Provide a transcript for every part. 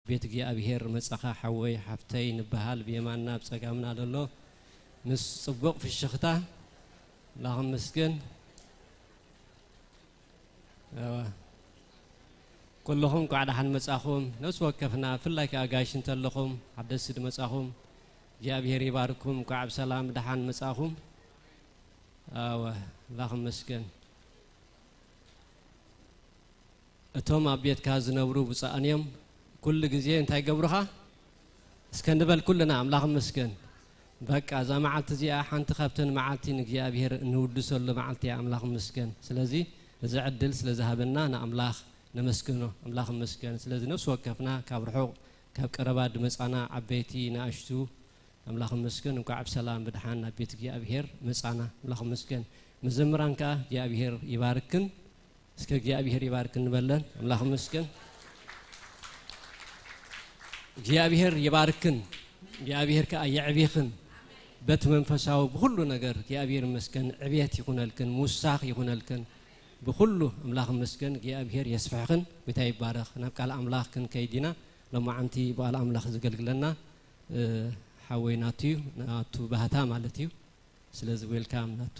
ቤት እግዚኣብሔር መጻኻ ሓወይ ሓፍተይ ንበሃል ብየማንና ብጸጋምና ዘሎ ምስ ጽቡቕ ፍሽኽታ ኣምላኽ ይመስገን። ኣዋ። ኩልኹም እንኳዕ ደሓን መጻኹም። ነፍሲ ወከፍና ብፍላይ ከኣ ኣጋይሽ እንተለኹም ሓደስቲ ድመጻኹም እግዚኣብሔር ይባርኩም። እንኳዕ ብሰላም ደሓን መጻኹም። ኣወ ኣምላኽ ይመስገን። እቶም ኣብ ቤትካ ዝነብሩ ብፁዓን እዮም። ኩሉ ግዜ እንታይ ይገብሩኻ? እስከ ንበል ኩልና ኣምላኽ ይመስገን። በቃ እዛ መዓልቲ እዚኣ ሓንቲ ካብተን መዓልቲ ንእግዚኣብሔር እንውድሰሉ መዓልቲ እያ። ኣምላኽ ይመስገን። ስለዚ እዚ ዕድል ስለ ዝሃበና ንኣምላኽ ነመስግኖ። ኣምላኽ ይመስገን። ስለዚ ነፍሲ ወከፍና ካብ ርሑቕ ካብ ቀረባ ድመጻና ዓበይቲ ንኣሽቱ ኣምላኽ ይመስገን። እንኳዕ ብሰላም ብድሓን ናብ ቤት እግዚኣብሔር መጻና። ኣምላኽ ይመስገን። መዘምራን ከኣ እግዚኣብሔር ይባርክን። እስከ እግዚኣብሔር ይባርክን ንበለን። ኣምላኽ ይመስገን። እግዚኣብሔር ይባርክን፣ እግዚኣብሔር ከኣ የዕቢኽን። በቲ መንፈሳዊ ብኹሉ ነገር እግዚኣብሔር ይመስገን። ዕብየት ይኹነልክን፣ ምውሳኽ ይኹነልክን። ብኹሉ ኣምላኽ ይመስገን። እግዚኣብሔር የስፍሕኽን። ጎይታ ይባረኽ። ናብ ቃል ኣምላኽ ክንከይድ ኢና። ሎማዓንቲ ብቓል ኣምላኽ ዘገልግለና፣ እ፣ ሓወይ ናቱ እዩ፣ ናቱ ባህታ ማለት እዩ። ስለዚ ዌልካም ናቱ።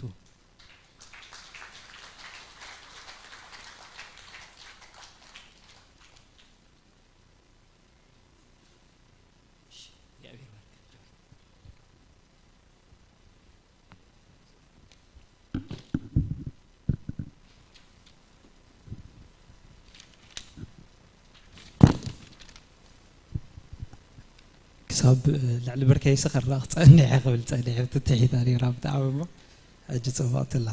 ክሳብ ልዕሊ ብርከይ ስኸራ ክጸንሕ ክብል ጸኒሐ፣ ትትሒታ ነይራ ብጣዕሚ እሞ ሕጂ ጽብቕቲ ኣላ።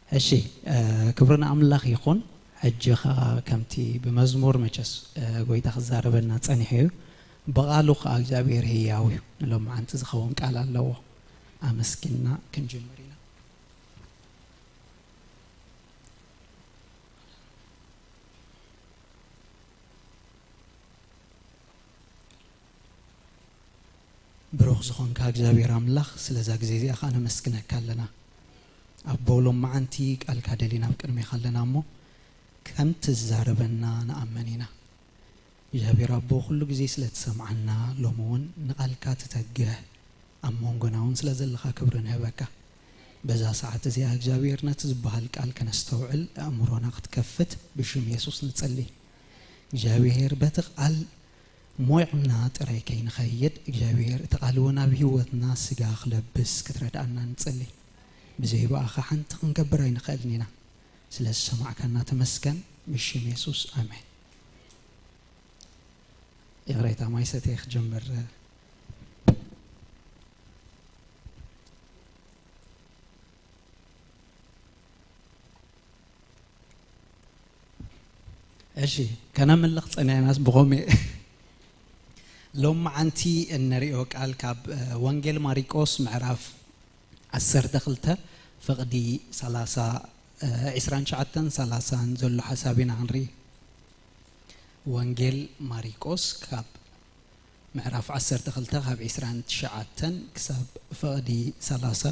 እሺ፣ እ፣ ክብሪ ንኣምላኽ ይኹን። ሕጂ ኸኣ ከምቲ ብመዝሙር መቸስ፣ እ፣ ጎይታ ክዛረበና ጸኒሑ እዩ። ብቓሉ ኸኣ እግዚኣብሔር ህያው እዩ። ንሎማዓንቲ ዝኸውን ቃል ኣለዎ። ኣመስጊንና ክንጅምር ኢና። ብሩኽ ዝኾንካ እግዚኣብሔር ኣምላኽ፣ ስለዛ ግዜ እዚኣ ኸኣ ነመስግነካ ኣለና። ኣቦ፣ ሎማዓንቲ ቃልካ ደሊና ኣብ ቅድሜኻ ኣለና እሞ፣ ከምቲ ዝዛረበና ንኣመን ኢና። እግዚኣብሔር ኣቦ፣ ኩሉ ግዜ ስለ ትሰምዓና፣ ሎሚ እውን ንቓልካ ትተግህ፣ ኣብ መንጎና እውን ስለ ዘለኻ ክብሪ ንህበካ። በዛ ሰዓት እዚኣ እግዚኣብሔር ነቲ ዝበሃል ቃል ከነስተውዕል ኣእምሮና ክትከፍት ብሽም የሱስ ንጸሊ። እግዚኣብሔር በቲ ቃል ሞይቕና ጥራይ ከይንኸይድ እግዚኣብሔር እቲ ቃል እውን ኣብ ህይወትና ስጋ ክለብስ ክትረድኣና ንጸሊ። ብዘይ ብኣኻ ሓንቲ ክንገብር ኣይንኽእልን ኢና። ስለ ዝሰማዕካና ተመስገን። ብሽም የሱስ ኣሜን። ይቕሬታ ማይ ሰትየ ክጀምር። እሺ፣ ከነምልኽ ጸኒዕናስ ብኸመይ? ሎማዓንቲ እንሪኦ ቃል ካብ፣ እ፣ ወንጌል ማሪቆስ ምዕራፍ ዓሰርተ ክልተ ፍቕዲ ሰላሳ፣ እ፣ ዒስራን ትሽዓተን ሰላሳን ዘሎ ሓሳብ ኢና ክንርኢ። ወንጌል ማሪቆስ ካብ ምዕራፍ ዓሰርተ ክልተ ካብ ዒስራን ትሽዓተን ክሳብ ፍቕዲ ሰላሳ።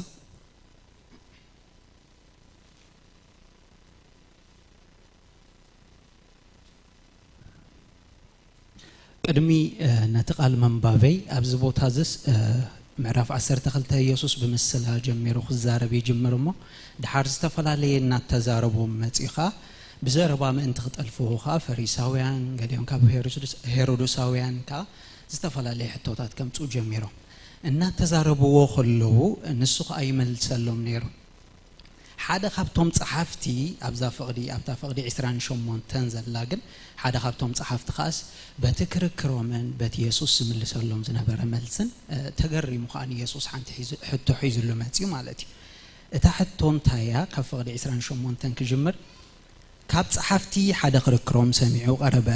ቅድሚ፣ እ፣ ነቲ ቃል ምንባበይ ኣብዚ ቦታ እዝስ፣ እ፣ ምዕራፍ ዓሰርተ ክልተ ኢየሱስ ብምስላ ጀሚሩ ክዛረብ ይጅምር እሞ፣ ድሓር ዝተፈላለየ እናተዛረቦም መጺኡ ኸኣ፣ ብዘረባ ምእንቲ ክጠልፍዎ ኸኣ ፈሪሳውያን፣ ገሊኦም ካብ ሄሮድስ-፣ ሄሮዶሳውያን ከኣ ዝተፈላለየ ሕቶታት ከምጽኡ ጀሚሮም። እናተዛረብዎ ከለዉ፣ ንሱ ኸኣ ይመልሰሎም ነይሩ። ሓደ ካብቶም ጸሓፍቲ ኣብዛ ፍቕዲ፣ ኣብታ ፍቕዲ ዒስራን ሸሞንተን ዘላ ግን፣ ሓደ ካብቶም ጸሓፍቲ ከኣስ በቲ ክርክሮምን በቲ የሱስ ዝምልሰሎም ዝነበረ መልስን፣ እ፣ ተገሪሙ ከኣ ንየሱስ ሓንቲ ሒዙ፣ ሕቶ ሒዙሉ መጺኡ ማለት እዩ። እታ ሕቶ እንታይ እያ? ካብ ፍቕዲ ዒስራን ሸሞንተን ክጅምር፣ ካብ ጸሓፍቲ ሓደ ክርክሮም ሰሚዑ ቀረበ።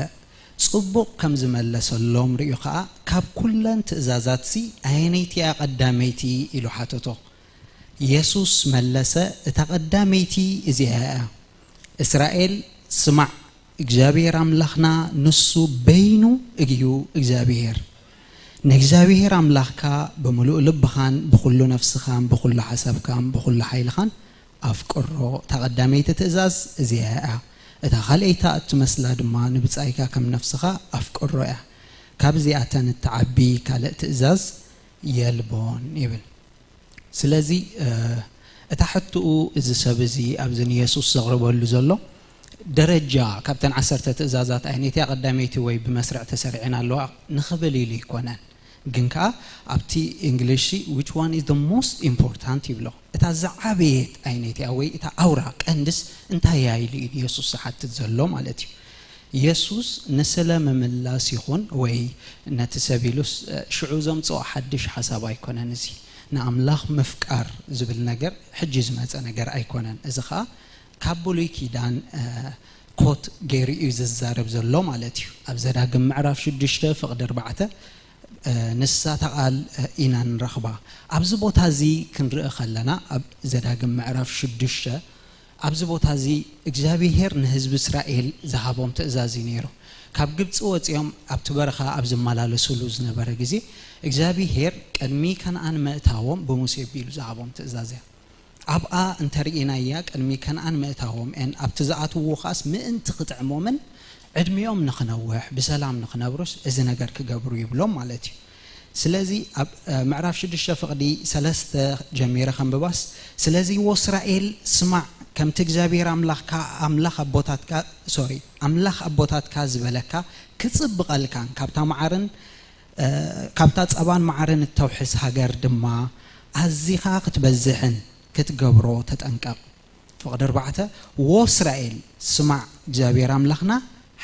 ጽቡቕ ከም ዝመለሰሎም ርእዩ ኸኣ፣ ካብ ኩለን ትእዛዛትሲ ኣየነይቲ እያ ቀዳመይቲ? ኢሉ ሓተቶ። የሱስ መለሰ፣ እታ ቀዳመይቲ እዚኣ እያ፣ እስራኤል ስማዕ፣ እግዚኣብሔር ኣምላኽና ንሱ በይኑ እዩ እግዚኣብሔር። ንእግዚኣብሔር ኣምላኽካ ብምሉእ ልብኻን ብኹሉ ነፍስኻን ብኹሉ ሓሳብካን ብኹሉ ሓይልኻን ኣፍቅሮ። እታ ቀዳመይቲ ትእዛዝ እዚኣ እያ። እታ ካልኣይታ እትመስላ ድማ ንብጻይካ ከም ነፍስኻ ኣፍቅሮ እያ። ካብዚኣተን እትዓቢ ካልእ ትእዛዝ የልቦን ይብል። ስለዚ እታ ሕትኡ እዚ ሰብ እዚ ኣብዚ ንየሱስ ዘቕርበሉ ዘሎ ደረጃ ካብተን ዓሰርተ ትእዛዛት ኣይነትያ ቀዳመይቲ ወይ ብመስርዕ ተሰሪዐን ኣለዋ ንኽብል ኢሉ ኣይኮነን። ግን ከኣ ኣብቲ እንግሊሽ which one is the most important ይብሎ። እታ ዝዓበየት ኣይነትያ ወይ እታ ኣውራ ቀንድስ እንታይ እያ ኢሉ እዩ የሱስ ዝሓትት ዘሎ ማለት እዩ። የሱስ ንስለ ምምላስ ይኹን ወይ ነቲ ሰብ ኢሉስ ሽዑ ዘምጽኦ ሓድሽ ሓሳብ ኣይኮነን። እዚ ንኣምላኽ ምፍቃር ዝብል ነገር ሕጂ ዝመጸ ነገር ኣይኮነን። እዚ ኸኣ ካብ ብሉይ ኪዳን ኮት ገይሩ እዩ ዝዛረብ ዘሎ ማለት እዩ። ኣብ ዘዳግም ምዕራፍ ሽዱሽተ ፍቕዲ ኣርባዕተ ንሳ እታ ቃል ኢና ንረኽባ። ኣብዚ ቦታ እዚ ክንርኢ ከለና ኣብ ዘዳግም ምዕራፍ ሽዱሽተ ኣብዚ ቦታ እዚ እግዚኣብሄር ንህዝቢ እስራኤል ዝሃቦም ትእዛዝ እዩ ነይሩ። ካብ ግብፂ ወፂኦም ኣብቲ በረኻ ኣብ ዝመላለሱሉ ዝነበረ ግዜ እግዚኣብሄር ቅድሚ ከነኣን ምእታዎም ብሙሴ ኣቢሉ ዝሃቦም ትእዛዝ እያ። ኣብኣ እንተርኢናያ ቅድሚ ከነኣን ምእታዎም ን ኣብቲ ዝኣትውዎ ኸኣስ ምእንቲ ክጥዕሞምን ዕድሚኦም ንኽነውሕ ብሰላም ንኽነብሩስ እዚ ነገር ክገብሩ ይብሎም ማለት እዩ። ስለዚ ኣብ ምዕራፍ ሽዱሽተ ፍቕዲ ሰለስተ ጀሚረ ከንብባስ፣ ስለዚ ወእስራኤል ስማዕ፣ ከምቲ እግዚኣብሔር ኣምላኽካ ኣምላኽ ኣቦታትካ ሶሪ ኣምላኽ ኣቦታትካ ዝበለካ ክጽብቐልካን ካብታ መዓርን ካብታ ጸባን መዓርን እተውሕስ ሃገር ድማ ኣዚኻ ክትበዝሕን ክትገብሮ ተጠንቀቕ። ፍቕዲ ኣርባዕተ፣ ወእስራኤል ስማዕ፣ እግዚኣብሔር ኣምላኽና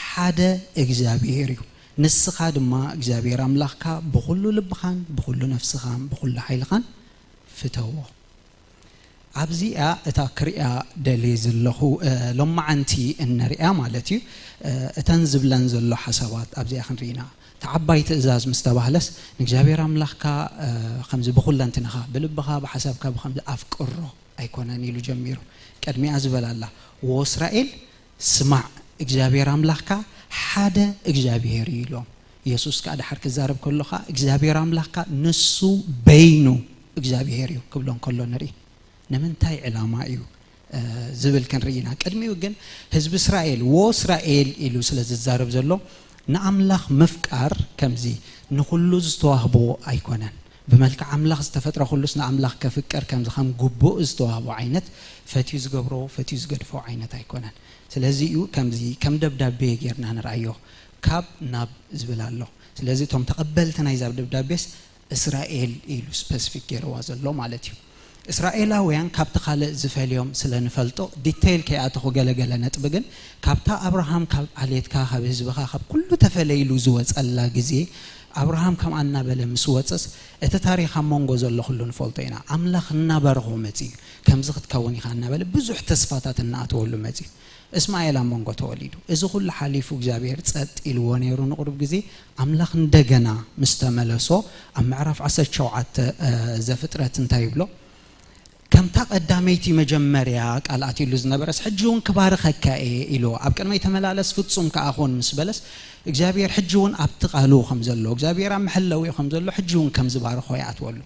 ሓደ እግዚኣብሔር እዩ። ንስኻ ድማ እግዚኣብሔር ኣምላኽካ ብኹሉ ልብኻን ብኹሉ ነፍስኻን ብኹሉ ሓይልኻን ፍተዎ። ኣብዚኣ እታ ክሪኣ ደልየ ዘለኹ ሎማዓንቲ እንሪኣ ማለት እዩ። እተን ዝብለን ዘሎ ሓሳባት ኣብዚኣ ክንርኢና ተዓባይ ትእዛዝ ምስ ተባህለስ ንእግዚኣብሔር ኣምላኽካ ከምዚ ብኹለንትንኻ ብልብኻ ብሓሳብካ ብከምዚ ኣፍቅሮ ኣይኮነን ኢሉ ጀሚሩ። ቀድሚኣ ዝበላ ኣላ፣ ወእስራኤል ስማዕ እግዚኣብሔር ኣምላኽካ ሓደ እግዚኣብሔር እዩ ኢሎም። የሱስ ከኣ ድሓር ክዛረብ ከሎ ከኣ እግዚኣብሔር ኣምላኽካ ንሱ በይኑ እግዚኣብሔር እዩ ክብሎ እንከሎ ንርኢ። ንምንታይ ዕላማ እዩ ዝብል ክንርኢ ኢና። ቅድሚኡ ግን ህዝቢ እስራኤል ወእስራኤል ኢሉ ስለ ዝዛረብ ዘሎ ንኣምላኽ ምፍቃር ከምዚ ንኹሉ ዝተዋህቦ ኣይኮነን። ብመልክዕ ኣምላኽ ዝተፈጥረ ኩሉስ ንኣምላኽ ከፍቅር ከምዚ ከም ግቡእ ዝተዋህቦ ዓይነት ፈትዩ ዝገብሮ ፈትዩ ዝገድፎ ዓይነት ኣይኮነን። ስለዚ እዩ ከምዚ ከም ደብዳቤ ጌርና ንርኣዮ ካብ ናብ ዝብል ኣሎ። ስለዚ እቶም ተቐበልቲ ናይዛ ደብዳቤስ እስራኤል ኢሉ ስፐሲፊክ ገይርዋ ዘሎ ማለት እዩ። እስራኤላውያን ካብቲ ካልእ ዝፈልዮም ስለ ንፈልጦ ዲተይል ከይኣተኹ ገለገለ ነጥቢ ግን ካብታ ኣብርሃም ካብ ዓሌትካ ካብ ህዝብኻ ካብ ኩሉ ተፈለይሉ ዝወፀላ ግዜ ኣብርሃም ከምኣ እናበለ ምስ ወፀስ እቲ ታሪኽ ኣብ መንጎ ዘሎ ኩሉ ንፈልጦ ኢና። ኣምላኽ እናባረኾ መፂኡ ከምዚ ክትከውን ኢኻ እናበለ ብዙሕ ተስፋታት እናኣተወሉ መፂኡ። እስማኤል ኣብ መንጎ ተወሊዱ። እዚ ኩሉ ሓሊፉ እግዚኣብሔር ጸጥ ኢልዎ ነይሩ ንቑሩብ ግዜ። ኣምላኽ እንደገና ምስ ተመለሶ ኣብ ምዕራፍ ዓሰርተ ሸውዓተ ዘፍጥረት እንታይ ይብሎ? ከምታ ቀዳመይቲ መጀመርያ ቃል ኣትዩሉ ዝነበረስ ሕጂ እውን ክባርኸካ እየ ኢልዎ። ኣብ ቅድመይ ተመላለስ ፍጹም ከኣ ኹን ምስ በለስ እግዚኣብሔር ሕጂ እውን ኣብቲ ቃሉ ከም ዘሎ እግዚኣብሔር ኣብ መሐለዊኡ ከም ዘሎ ሕጂ እውን ከም ዝባርኾ ይኣትወሉ።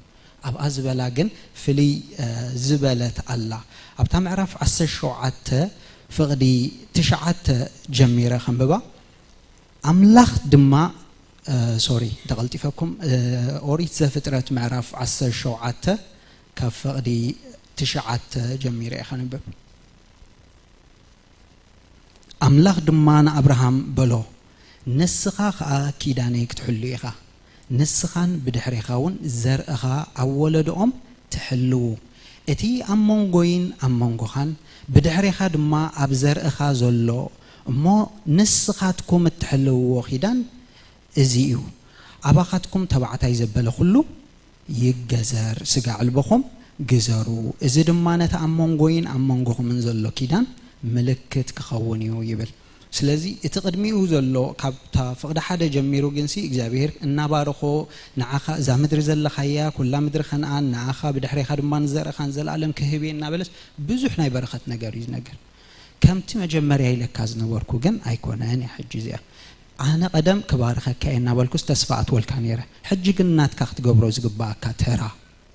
ኣብኣ ዝበላ ግን ፍልይ ዝበለት ኣላ። ኣብታ ምዕራፍ ዓሰርተ ሸውዓተ ፍቕዲ ትሽዓተ ጀሚረ ከንብባ። ኣምላኽ ድማ ሶሪ ተቐልጢፈኩም። ኦሪት ዘፍጥረት ምዕራፍ ዓሰርተ ሸውዓተ ካብ ፍቕዲ ትሽዓተ ጀሚረ እየ ከንብብ። ኣምላኽ ድማ ንኣብርሃም በሎ፣ ንስኻ ኸኣ ኪዳነይ ክትሕሉ ኢኻ፣ ንስኻን ብድሕሬኻ እውን ዘርእኻ ኣብ ወለዶኦም ትሕልዉ። እቲ ኣብ መንጎይን ኣብ መንጎኻን ብድሕሬኻ ድማ ኣብ ዘርእኻ ዘሎ እሞ ንስኻትኩም እትሕልውዎ ኪዳን እዚ እዩ፣ ኣባኻትኩም ተባዕታይ ዘበለ ኹሉ ይገዘር፣ ስጋ ዕልቦኹም ግዘሩ፣ እዚ ድማ ነቲ ኣብ መንጎይን ኣብ መንጎኹምን ዘሎ ኪዳን ምልክት ክኸውን እዩ ይብል። ስለዚ እቲ ቅድሚኡ ዘሎ ካብታ ፍቕዲ ሓደ ጀሚሩ ግንሲ እግዚኣብሔር እናባረኾ ንዓኻ እዛ ምድሪ ዘለኻያ ኩላ ምድሪ ከነኣን ንዓኻ ብድሕሬኻ ድማ ንዘርእኻ ንዘለኣለም ክህብ እየ እናበለስ ብዙሕ ናይ በረኸት ነገር እዩ ዝነገር። ከምቲ መጀመርያ ኢለካ ዝነበርኩ ግን ኣይኮነን እያ ሕጂ እዚኣ። ኣነ ቀደም ክባርኸካ እየ እናበልኩስ ተስፋ ኣትወልካ ነይረ። ሕጂ ግን ናትካ ክትገብሮ ዝግባኣካ ተራ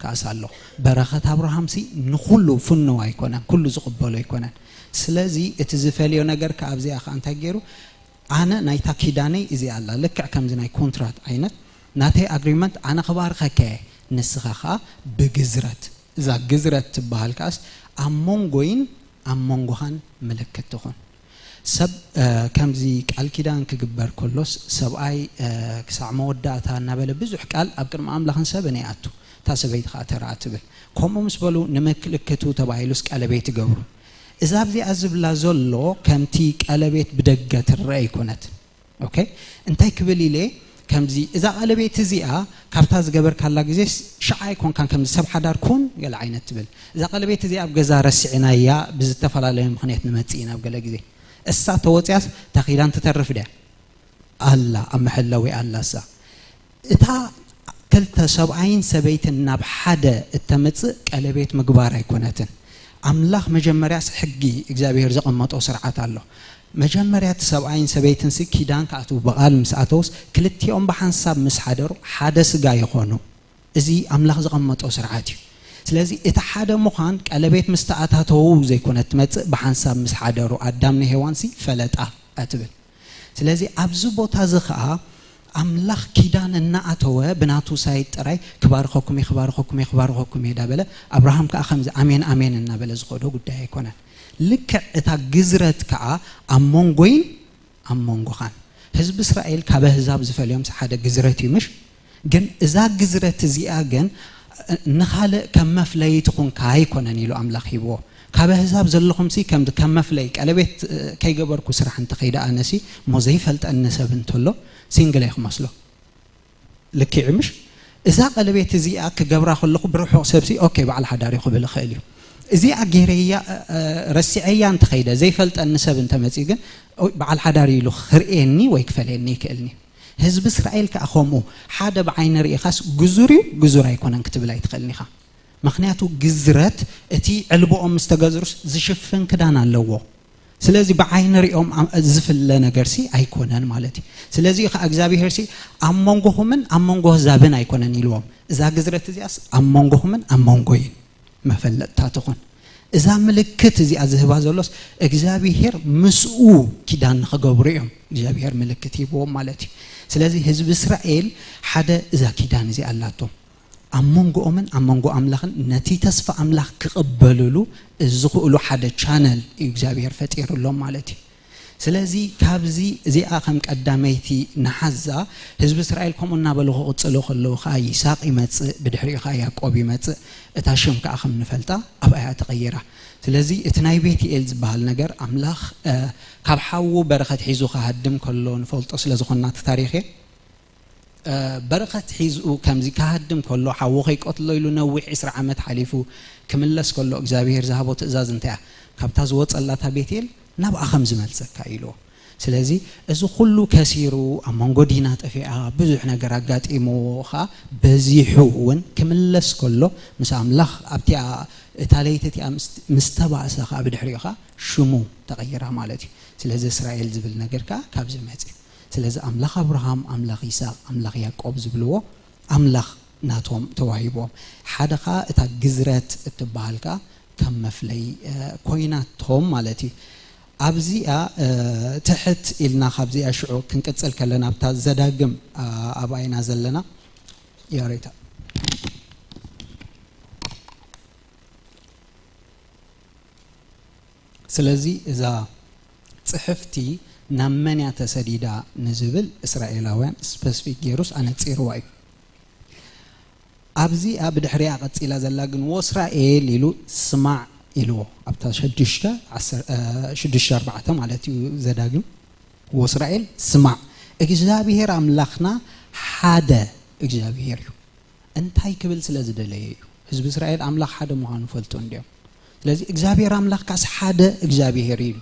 ከኣስ ኣሎ። በረኸት ኣብርሃምሲ ንኹሉ ፍኑው ኣይኮነን፣ ኩሉ ዝቕበሎ ኣይኮነን። ስለዚ እቲ ዝፈልዮ ነገር ከኣ ኣብዚኣ ከኣ እንታይ ገይሩ? ኣነ ናይታ ኪዳነይ እዚኣ ኣላ፣ ልክዕ ከምዚ ናይ ኮንትራት ዓይነት ናተይ ኣግሪመንት፣ ኣነ ክባርኸካ እየ፣ ንስኻ ኸኣ ብግዝረት። እዛ ግዝረት ትበሃል ከኣስ ኣብ መንጎይን ኣብ መንጎኻን ምልክት ትኹን። ሰብ ከምዚ ቃል ኪዳን ክግበር ከሎስ ሰብኣይ ክሳዕ መወዳእታ እናበለ ብዙሕ ቃል ኣብ ቅድሚ ኣምላኽን ሰብን ይኣቱ፣ እታ ሰበይቲ ከዓ ተራኣ ትብል። ከምኡ ምስ በሉ ንምልክቱ ተባሂሉስ ቀለቤት ይገብሩ። እዛ ኣብዚኣ ዝብላ ዘሎ ከምቲ ቀለቤት ብደገ ትረአ ኣይኮነትን። ኦኬ፣ እንታይ ክብል ኢለ ከምዚ፣ እዛ ቀለቤት እዚኣ ካብታ ዝገበርካላ ግዜ ሽዓ ኣይኮንካን፣ ከምዚ ሰብ ሓዳር ኩን ገለ ዓይነት ትብል። እዛ ቀለቤት እዚኣ ኣብ ገዛ ረሲዕናያ ብዝተፈላለየ ምኽንያት ንመጽእ ኢና ኣብ ገለ ግዜ። እሳ ተወጽያስ እታ ኪዳን ትተርፍ ድያ? ኣላ፣ ኣብ መሐለዊ ኣላ እሳ። እታ ክልተ ሰብኣይን ሰበይትን ናብ ሓደ እተምጽእ ቀለቤት ምግባር ኣይኮነትን። ኣምላኽ መጀመርያስ ሕጊ እግዚኣብሔር ዘቐመጦ ስርዓት ኣሎ። መጀመርያ እቲ ሰብኣይን ሰበይትንሲ ኪዳን ክኣትዉ ብቓል ምስ ኣተውስ ክልቲኦም ብሓንሳብ ምስ ሓደሩ ሓደ ስጋ ይኾኑ። እዚ ኣምላኽ ዘቐመጦ ስርዓት እዩ። ስለዚ እቲ ሓደ ምዃን ቀለቤት ምስ ተኣታተዉ ዘይኮነ ትመጽእ፣ ብሓንሳብ ምስ ሓደሩ ኣዳም ንሄዋንሲ ፈለጣ እያ ትብል። ስለዚ ኣብዚ ቦታ እዚ ኸኣ ኣምላኽ ኪዳን እናኣተወ ብናቱ ሳይድ ጥራይ ክባርኸኩም እየ፣ ክባርኸኩም እየ፣ ክባርኸኩም እየ እንዳበለ ኣብርሃም ከኣ ከምዚ ኣሜን ኣሜን እናበለ ዝኸዶ ጉዳይ ኣይኮነን። ልክዕ እታ ግዝረት ከኣ ኣብ መንጎይን ኣብ መንጎኻን። ህዝቢ እስራኤል ካብ ኣህዛብ ዝፈልዮም ሓደ ግዝረት እዩ ምሽ? ግን እዛ ግዝረት እዚኣ ግን ንኻልእ ከም መፍለዪ ትኹንካ ኣይኮነን ኢሉ ኣምላኽ ሂብዎ። ካብ ኣህዛብ ዘለኹምሲ ከም ከም መፍለዪ ቀለቤት ከይገበርኩ ስራሕ እንተኸይደ ኣነሲ እሞ ዘይፈልጠኒ ሰብ እንተሎ ሲንግል እየ ክመስሎ። ልክዕ ምሽ? እዛ ቀለቤት እዚኣ ክገብራ ከለኹ ብርሑቕ ሰብሲ ኦኬ በዓል ሓዳር እዩ ክብል ይኽእል እዩ። እዚኣ ገይረያ ረሲዐያ እንተኸይደ ዘይፈልጠኒ ሰብ እንተመፅኡ ግን በዓል ሓዳር ኢሉ ክርእየኒ ወይ ክፈልየኒ ይክእልኒ። ህዝቢ እስራኤል ከዓ ከምኡ ሓደ ብዓይኒ ርኢኻስ ግዙር እዩ ግዙር ኣይኮነን ክትብል ኣይትኽእልን ኢኻ። ምኽንያቱ ግዝረት እቲ ዕልቦኦም ምስ ተገዝሩስ ዝሽፍን ክዳን ኣለዎ። ስለዚ ብዓይኒ ሪኦም ዝፍለ ነገርሲ ኣይኮነን ማለት እዩ። ስለዚ ከዓ እግዚኣብሄርሲ ኣብ መንጎኹምን ኣብ መንጎ ኣህዛብን ኣይኮነን ኢልዎም። እዛ ግዝረት እዚኣስ ኣብ መንጎኹምን ኣብ መንጎይን መፈለጥታ ትኹን። እዛ ምልክት እዚኣ ዝህባ ዘሎስ እግዚኣብሄር ምስኡ ኪዳን ንኽገብሩ እዮም እግዚኣብሄር ምልክት ሂብዎም ማለት እዩ። ስለዚ ህዝቢ እስራኤል ሓደ እዛ ኪዳን እዚኣ ኣላቶም። ኣብ መንጎኦምን ኣብ መንጎ ኣምላኽን ነቲ ተስፋ ኣምላኽ ክቕበልሉ ዝኽእሉ ሓደ ቻነል እዩ እግዚኣብሄር ፈጢሩሎም ማለት እዩ። ስለዚ ካብዚ እዚኣ ከም ቀዳመይቲ ንሓዛ። ህዝቢ እስራኤል ከምኡ እናበሉ ክቕጽሉ ከለዉ ኸኣ ይስሐቅ ይመጽእ፣ ብድሕሪኡ ኸኣ ያዕቆብ ይመጽእ። እታ ሽም ከኣ ከም ንፈልጣ ኣብኣ እያ ተቐይራ። ስለዚ እቲ ናይ ቤትኤል ዝበሃል ነገር ኣምላኽ ካብ ሓዉ በረኸት ሒዙ ክሃድም ከሎ ንፈልጦ ስለ ዝኾንና እቲ ታሪኽ እየ። በረኸት ሒዙ ከምዚ ክሃድም ከሎ ሓዉ ከይቀትሎ ኢሉ ነዊሕ ዕስራ ዓመት ሓሊፉ ክምለስ ከሎ እግዚኣብሄር ዝሃቦ ትእዛዝ እንታይ እያ? ካብታ ዝወጸላታ ቤትኤል ናብኣ ከም ዝመልሰካ ኢልዎ። ስለዚ እዚ ኩሉ ከሲሩ ኣብ መንጎ ዲና ጠፊኣ ብዙሕ ነገር ኣጋጢምዎ ኸኣ በዚሑ እውን ክምለስ ከሎ ምስ ኣምላኽ ኣብቲኣ እታ ለይቲ እቲኣ ምስ ተባእሰ ኸኣ ብድሕሪኡ ኸኣ ሽሙ ተቐይራ ማለት እዩ። ስለዚ እስራኤል ዝብል ነገር ከኣ ካብዚ መጽእ። ስለዚ ኣምላኽ ኣብርሃም ኣምላኽ ይስሐቅ ኣምላኽ ያዕቆብ ዝብልዎ ኣምላኽ ናቶም ተዋሂቦም። ሓደ ኸኣ እታ ግዝረት እትበሃል ከኣ ከም መፍለይ ኮይናቶም ማለት እዩ። ኣብዚኣ ትሕት ኢልና ካብዚኣ ሽዑ ክንቅጽል ከለና ኣብታ ዘዳግም ኣብኣ ኢና ዘለና። ያሬታ ስለዚ እዛ ጽሕፍቲ ናብ መን እያ ተሰዲዳ ንዝብል እስራኤላውያን ስፐሲፊክ ገይሩስ ኣነጺርዋ እዩ። ኣብዚኣ ብድሕሪኣ ቀጺላ ዘላ ግን ወእስራኤል ኢሉ ስማዕ ኢልዎ ኣብታ ሽዱሽተ ኣርባዕተ ማለት እዩ ዘዳግም። ወእስራኤል ስማዕ እግዚኣብሄር ኣምላኽና ሓደ እግዚኣብሄር እዩ። እንታይ ክብል ስለ ዝደለየ እዩ? ህዝቢ እስራኤል ኣምላኽ ሓደ ምዃኑ ፈልጡ እንድዮም። ስለዚ እግዚኣብሔር ኣምላኽ ካስ ሓደ እግዚኣብሔር እዩ ኢሉ።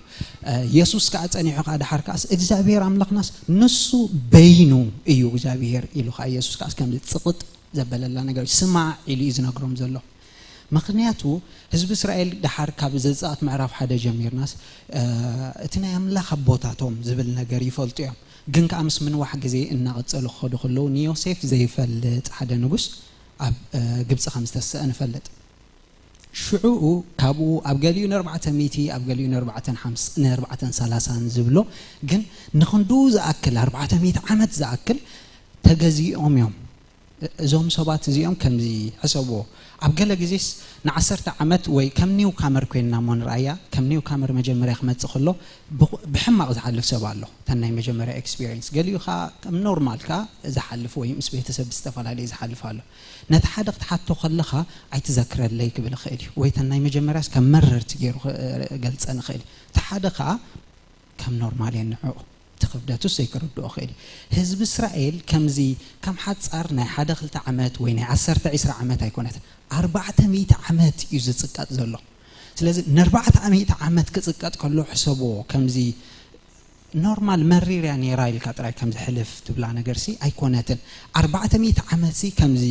የሱስ ከዓ ጸኒሑ ከዓ ደሓር ካስ እግዚኣብሔር ኣምላኽናስ ንሱ በይኑ እዩ እግዚኣብሔር ኢሉ ከዓ የሱስ ካስ ከምዚ ጽቕጥ ዘበለላ ነገር እዩ። ስማዕ ኢሉ እዩ ዝነግሮም ዘሎ። ምኽንያቱ ህዝቢ እስራኤል ደሓር ካብ ዘጸኣት ምዕራፍ ሓደ ጀሚርናስ እቲ ናይ ኣምላኽ ኣቦታቶም ዝብል ነገር ይፈልጡ እዮም። ግን ከዓ ምስ ምንዋሕ ግዜ እናቐጸሉ ክኸዱ ከለዉ ንዮሴፍ ዘይፈልጥ ሓደ ንጉስ ኣብ ግብፂ ከም ዝተሰአ ንፈልጥ። ሽዑኡ ካብኡ ኣብ ገሊኡ ንኣርባዕተ ሚእቲ ኣብ ገሊኡ ንኣርባዕተን ሓምስ ንኣርባዕተን ሰላሳን ዝብሎ ግን ንኽንድኡ ዝኣክል ኣርባዕተ ሚእቲ ዓመት ዝኣክል ተገዚኦም እዮም። እዞም ሰባት እዚኦም ከምዚ ሕሰብዎ፣ ኣብ ገለ ግዜስ ንዓሰርተ ዓመት ወይ ከም ኒው ካመር ኮይንና እሞ ንርኣያ። ከም ኒው ካመር መጀመርያ ክመጽእ ከሎ ብቑ- ብሕማቕ ዝሓልፍ ሰብ ኣሎ። እተን ናይ መጀመርያ ኤክስፒሪንስ ገሊኡ ከዓ ከም ኖርማል ከዓ ዝሓልፍ ወይ ምስ ቤተሰብ ዝተፈላለየ ዝሓልፍ ኣሎ። ነቲ ሓደ ክትሓቶ ከለኻ ኣይትዘክረለይ ክብል ይኽእል እዩ፣ ወይ እተን ናይ መጀመርያስ ከም መረርቲ ገይሩ ክገልጸን ይኽእል እዩ። እቲ ሓደ ከዓ ከም ኖርማል እየን ንዕኡ። እቲ ክብደቱስ ዘይክርድኦ ክእል እዩ። ህዝቢ እስራኤል ከምዚ ከም ሓጻር ናይ ሓደ ክልተ ዓመት ወይ ናይ ዓሰርተ ዒስራ ዓመት ኣይኮነትን። ኣርባዕተ ሚእቲ ዓመት እዩ ዝጽቀጥ ዘሎ። ስለዚ ንኣርባዕተ ሚእቲ ዓመት ክጽቀጥ ከሎ ሕሰብዎ፣ ከምዚ ኖርማል መሪር እያ ነይራ ኢልካ ጥራይ ከም ዝሕልፍ ትብላ ነገርሲ ኣይኮነትን። ኣርባዕተ ሚእቲ ዓመትሲ ከምዚ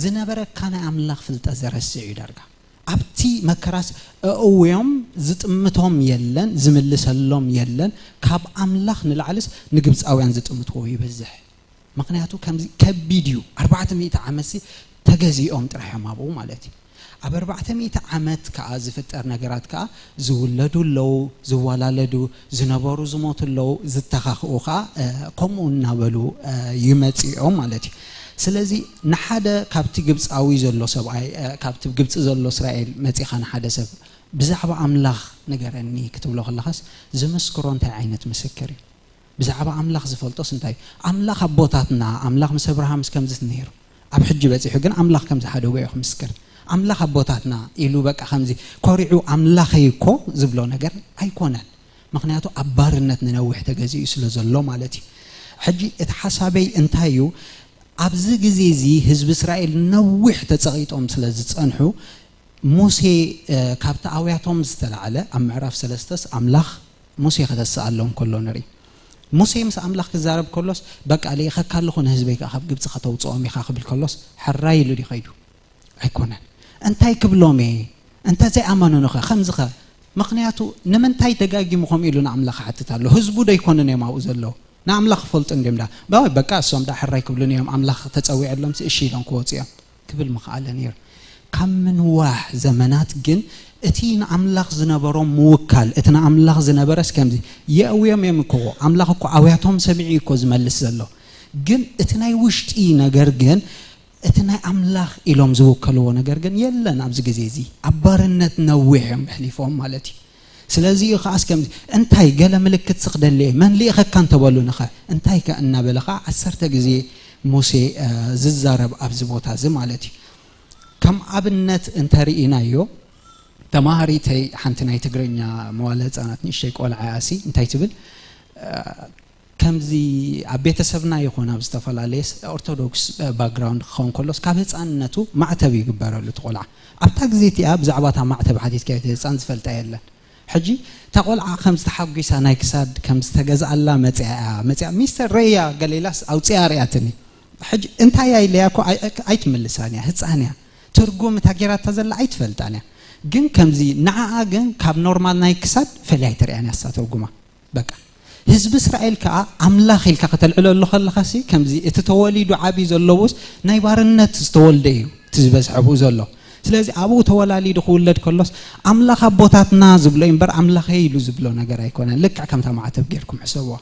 ዝነበረካ ናይ ኣምላኽ ፍልጠት ዘረስዕ እዩ ዳርጋ። ኣብቲ መከራስ ኣእውዮም ዝጥምቶም የለን፣ ዝምልሰሎም የለን። ካብ ኣምላኽ ንላዕልስ ንግብፃውያን ዝጥምትዎ ይበዝሕ። ምኽንያቱ ከምዚ ከቢድ እዩ። ኣርባዕተ ሚእቲ ዓመትሲ ተገዚኦም ጥራሕ እዮም ኣብኡ ማለት እዩ። ኣብ ኣርባዕተ ሚእቲ ዓመት ከዓ ዝፍጠር ነገራት ከዓ ዝውለዱ ኣለዉ፣ ዝወላለዱ፣ ዝነበሩ ዝሞቱ ኣለዉ፣ ዝተኻኽኡ ከዓ እ፣ ከምኡ እናበሉ እ፣ ይመፅኡ እዮም ማለት እዩ። ስለዚ ንሓደ ካብቲ ግብፃዊ ዘሎ ሰብኣይ እ፣ ካብቲ ግብፂ ዘሎ እስራኤል መፂኻ ንሓደ ሰብ ብዛዕባ ኣምላኽ ንገረኒ ክትብሎ ከለኻስ ዝምስክሮ እንታይ ዓይነት ምስክር እዩ? ብዛዕባ ኣምላኽ ዝፈልጦስ እንታይ እዩ? ኣምላኽ ኣቦታትና ኣምላኽ ምስ ኣብርሃምስ ከምዚ ነይሩ፣ ኣብ ሕጂ በፂሑ ግን ኣምላኽ ከም ዝሓደጎ እዩ ክምስክር። ኣምላኽ ኣቦታትና ኢሉ በቃ ከምዚ ኮሪዑ ኣምላኸይ እኮ ዝብሎ ነገር ኣይኮነን። ምኽንያቱ ኣብ ባርነት ንነዊሕ ተገዚኡ ስለ ዘሎ ማለት እዩ። ሕጂ እቲ ሓሳበይ እንታይ እዩ? ኣብዚ ግዜ እዚ ህዝቢ እስራኤል ነዊሕ ተጸቒጦም ስለ ዝጸንሑ ሙሴ እ፣ ካብቲ ኣውያቶም ዝተላዕለ ኣብ ምዕራፍ ሰለስተስ ኣምላኽ ሙሴ ከተስኣሎም ከሎ ንርኢ። ሙሴ ምስ ኣምላኽ ክዛረብ ከሎስ በቃ ልኢኸካ ኣለኹ ንህዝበይ ከዓ ካብ ግብፂ ከተውፅኦም ኢኻ ክብል ከሎስ ሕራይ ኢሉ ድዩ ከይዱ? ኣይኮነን። እንታይ ክብሎም እየ? እንተ ዘይኣመኑንኸ ከምዚኸ? ምኽንያቱ ንምንታይ ደጋጊሙ ከምኡ ኢሉ ንኣምላኽ ይሓትት ኣሎ? ህዝቡ ዶ ኣይኮኑን እዮም ኣብኡ ዘለዉ? ንኣምላኽ ክፈልጡ እንድዮም ዳ በቃ እሶም ዳ ሕራይ ክብሉን እዮም ኣምላኽ ተፀዊዐሎምሲ እሺ ኢሎም ክወፁ እዮም ክብል ምኽኣለ ነይሩ። ካብ ምንዋሕ ዘመናት ግን እቲ ንኣምላኽ ዝነበሮም ምውካል እቲ ንኣምላኽ ዝነበረስ ከምዚ የእውዮም እዮም እኮ ኣምላኽ እኮ ኣውያቶም ሰሚዑ እዩ እኮ ዝመልስ ዘሎ። ግን እቲ ናይ ውሽጢ ነገር ግን እቲ ናይ ኣምላኽ ኢሎም ዝውከልዎ ነገር ግን የለን ኣብዚ ግዜ እዚ ኣብ ባርነት ነዊሕ እዮም ኣሕሊፎም ማለት እዩ። ስለዚ እዩ ከዓስ ከምዚ እንታይ ገለ ምልክት ስኽደሊ እየ መን ልኢኸካ እንተበሉንኸ እንታይ ከ እናበለ ከዓ ዓሰርተ ግዜ ሙሴ እ፣ ዝዛረብ ኣብዚ ቦታ እዚ ማለት እዩ። ከም ኣብነት እንተርኢናዮ ተማሃሪተይ ሓንቲ ናይ ትግርኛ መዋለ ህፃናት ንእሽተይ ቆልዓ ያሲ እንታይ ትብል እ፣ ከምዚ ኣብ ቤተሰብና ይኹን ኣብ ዝተፈላለየ ኦርቶዶክስ ባክግራውንድ ክኸውን ከሎስ ካብ ህፃንነቱ ማዕተብ ይግበረሉ እቲ ቆልዓ። ኣብታ ግዜ እቲኣ ብዛዕባ እታ ማዕተብ ሓቲትካዮ እቲ ህፃን ዝፈልጣ የለን። ሕጂ እታ ቆልዓ ከምዚ ተሓጒሳ ናይ ክሳድ ከም ዝተገዝኣላ መፅያ እያ መፅያ ሚስተር ረያ ገሌላስ ኣውፅያ ርያትኒ። ሕጂ እንታይ ኢለያ እኮ ኣይ- ኣይትምልሳን እያ ህፃን እያ። ትርጉም እታ ጌራታ ዘላ ኣይትፈልጣን እያ። ግን ከምዚ ንዓኣ ግን ካብ ኖርማል ናይ ክሳድ ፈሊያ ኣይትሪኣን እያ እሳ ትርጉማ። በቃ ህዝቢ እስራኤል ከዓ ኣምላኽ ኢልካ ከተልዕለሉ ከለኻሲ ከምዚ እቲ ተወሊዱ ዓብዩ ዘለዎስ ናይ ባርነት ዝተወልደ እዩ እቲ ዝበዝሐ ብኡ ዘሎ። ስለዚ ኣብኡ ተወላሊዱ ክውለድ ከሎስ ኣምላኽ ኣቦታትና ዝብሎ እዩ እምበር ኣምላኸይ ኢሉ ዝብሎ ነገር ኣይኮነን። ልክዕ ከምታ ማዕተብ ጌርኩም ሕሰብዋ።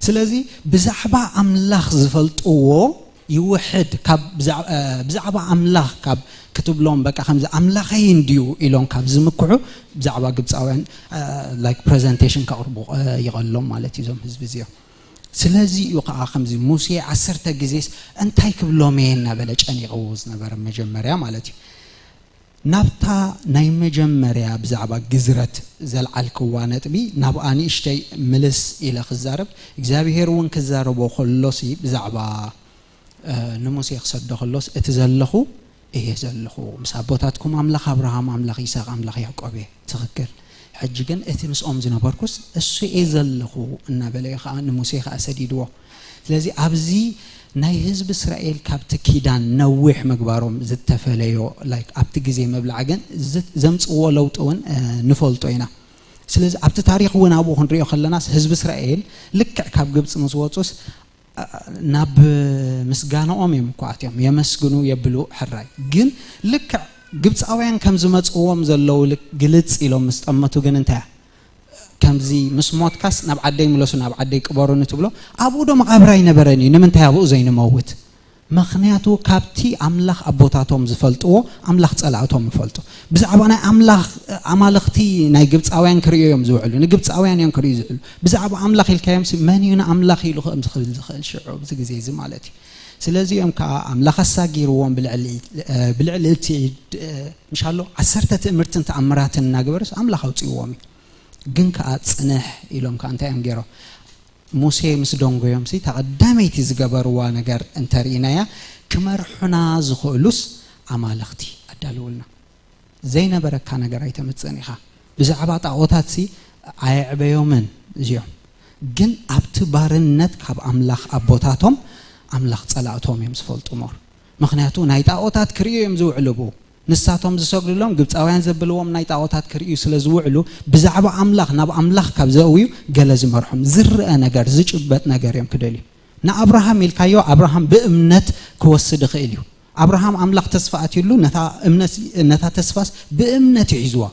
ስለዚ ብዛዕባ ኣምላኽ ዝፈልጥዎ ይውሕድ ካብ ብዛዕ- እ፣ ብዛዕባ ኣምላኽ ካብ ክትብሎም በቃ ከምዚ ኣምላኸይ እንድዩ ኢሎም ካብ ዝምክሑ ብዛዕባ ግብፃውያን ላይክ ፕሬዘንቴሽን ከቕርቡ እ፣ ይቐሎም ማለት እዩ እዞም ህዝቢ እዚኦም። ስለዚ እዩ ከዓ ከምዚ ሙሴ ዓሰርተ ግዜስ እንታይ ክብሎም እየ እናበለ ጨኒቕዎ ዝነበረ መጀመርያ ማለት እዩ። ናብታ ናይ መጀመርያ ብዛዕባ ግዝረት ዘልዓልክዋ ነጥቢ ናብኣ ንእሽተይ ምልስ ኢለ ክዛረብ እግዚኣብሄር እውን ክዛረቦ ከሎሲ ብዛዕባ እ፣ ንሙሴ ክሰዶ ከሎስ እቲ ዘለኹ እየ ዘለኹ ምስ ኣቦታትኩም ኣምላኽ ኣብርሃም ኣምላኽ ይስሐቅ ኣምላኽ ያዕቆብ እየ። ትኽክል። ሕጂ ግን እቲ ምስኦም ዝነበርኩስ እሱ እየ ዘለኹ እናበለ እዩ ከዓ ንሙሴ ከዓ ሰዲድዎ። ስለዚ ኣብዚ ናይ ህዝቢ እስራኤል ካብቲ ኪዳን ነዊሕ ምግባሮም ዝተፈለዮ ላይክ ኣብቲ ግዜ ምብላዕ ግን ዝ- ዘምፅዎ ለውጢ እውን እ፣ ንፈልጦ ኢና። ስለዚ ኣብቲ ታሪክ እውን ኣብኡ ክንሪኦ ከለናስ ህዝቢ እስራኤል ልክዕ ካብ ግብፂ ምስ ወፁስ እ፣ ናብ ምስጋናኦም እዮም እኮ ኣትዮም የመስግኑ የብሉ ሕራይ ግን ልክዕ ግብፃውያን ከም ዝመፅዎም ዘለዉ ልክ ግልፅ ኢሎም ምስ ጠመቱ ግን እንታይ ከምዚ ምስ ሞትካስ ናብ ዓደይ ምለሱ ናብ ዓደይ ቅበሩኒ ትብሎ ኣብኡ ዶ መቓብር ኣይነበረን እዩ ንምንታይ ኣብኡ ዘይንመውት ምኽንያቱ ካብቲ ኣምላኽ ኣቦታቶም ዝፈልጥዎ ኣምላኽ ጸላእቶም ይፈልጡ ብዛዕባ ናይ ኣምላኽ ኣማልኽቲ ናይ ግብፃውያን ክርእዩ እዮም ዝውዕሉ ንግብፃውያን እዮም ክርእዩ ዝውዕሉ ብዛዕባ ኣምላኽ ኢልካዮም መን እዩ ንኣምላኽ ኢሉ ከም ዝኽብል ዝኽእል ሽዑ ኣብዚ ግዜ እዚ ማለት እዩ ስለዚ እዮም ከዓ ኣምላኽ ኣሳጊርዎም ብልዕሊ እቲ ምሻሎ ዓሰርተ ትእምርትን ተኣምራትን እናገበረስ ኣምላኽ ኣውፅእዎም እዩ ግን ከዓ ፅንሕ ኢሎም ከዓ እንታይ እዮም ገይሮም ሙሴ ምስ ደንጎዮም ሲ ተቐዳመይቲ ዝገበርዋ ነገር እንተርኢናያ ክመርሑና ዝኽእሉስ ኣማልኽቲ ኣዳልውልና ዘይነበረካ ነገር ኣይተምፅእን ኢኻ ብዛዕባ ጣዖታት ሲ ኣየዕበዮምን እዚኦም ግን ኣብቲ ባርነት ካብ ኣምላኽ ኣቦታቶም ኣምላኽ ጸላእቶም እዮም ዝፈልጡ ሞር ምኽንያቱ ናይ ጣዖታት ክርእዩ እዮም ዝውዕሉ ብኡ ንሳቶም ዝሰግድሎም ግብፃውያን ዘብልዎም ናይ ጣዖታት ክርእዩ ስለ ዝውዕሉ ብዛዕባ ኣምላኽ ናብ ኣምላኽ ካብ ዘእውዩ ገለ ዝመርሖም ዝረአ ነገር ዝጭበጥ ነገር እዮም ክደልዩ ንኣብርሃም ኢልካዮ ኣብርሃም ብእምነት ክወስድ ይኽእል እዩ ኣብርሃም ኣምላኽ ተስፋ ኣትዩሉ ነታ ተስፋስ ብእምነት ይሒዝዋ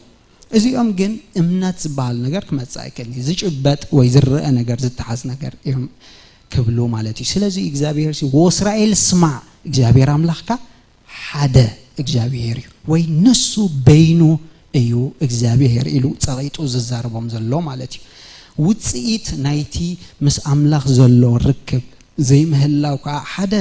እዚኦም ግን እምነት ዝበሃል ነገር ክመፅእ ኣይክእልን እዩ ዝጭበጥ ወይ ዝረአ ነገር ዝተሓዝ ነገር እዮም ክብሉ ማለት እዩ ስለዚ እግዚኣብሔር ሲ ወእስራኤል ስማዕ እግዚኣብሔር ኣምላኽካ ሓደ እግዚኣብሔር እዩ ወይ ንሱ በይኑ እዩ እግዚኣብሔር ኢሉ ፀቒጡ ዝዛረቦም ዘሎ ማለት እዩ ውፅኢት ናይቲ ምስ ኣምላኽ ዘሎ ርክብ ዘይምህላው ከዓ ሓደ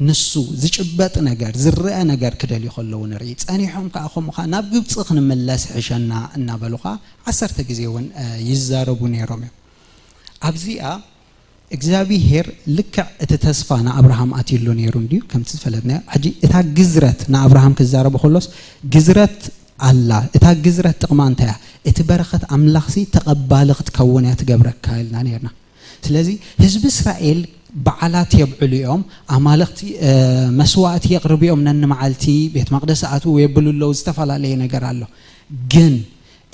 ንሱ ዝጭበጥ ነገር ዝረአ ነገር ክደልዩ ከለዉ ንርኢ ጸኒሖም ከዓ ከምኡ ከዓ ናብ ግብፂ ክንምለስ ሕሸና እናበሉ ከዓ ዓሰርተ ግዜ እውን ይዛረቡ ነይሮም እዮም ኣብዚኣ እግዚኣብሄር ልክዕ እቲ ተስፋ ንኣብርሃም ኣትዩሉ ነይሩ እንድዩ ከምቲ ዝፈለጥናዮ ሕጂ እታ ግዝረት ንኣብርሃም ክዛረቡ ከሎስ ግዝረት ኣላ እታ ግዝረት ጥቕማ እንታይ እያ እቲ በረኸት ኣምላኽሲ ተቐባሊ ክትከውን እያ ትገብረካ ኢልና ነርና ስለዚ ህዝቢ እስራኤል በዓላት የብዕሉ እዮም ኣማልኽቲ መስዋእቲ የቕርቡ እዮም ነንመዓልቲ ቤት መቕደስ ኣትዉ የብሉ ኣለዉ ዝተፈላለየ ነገር ኣሎ ግን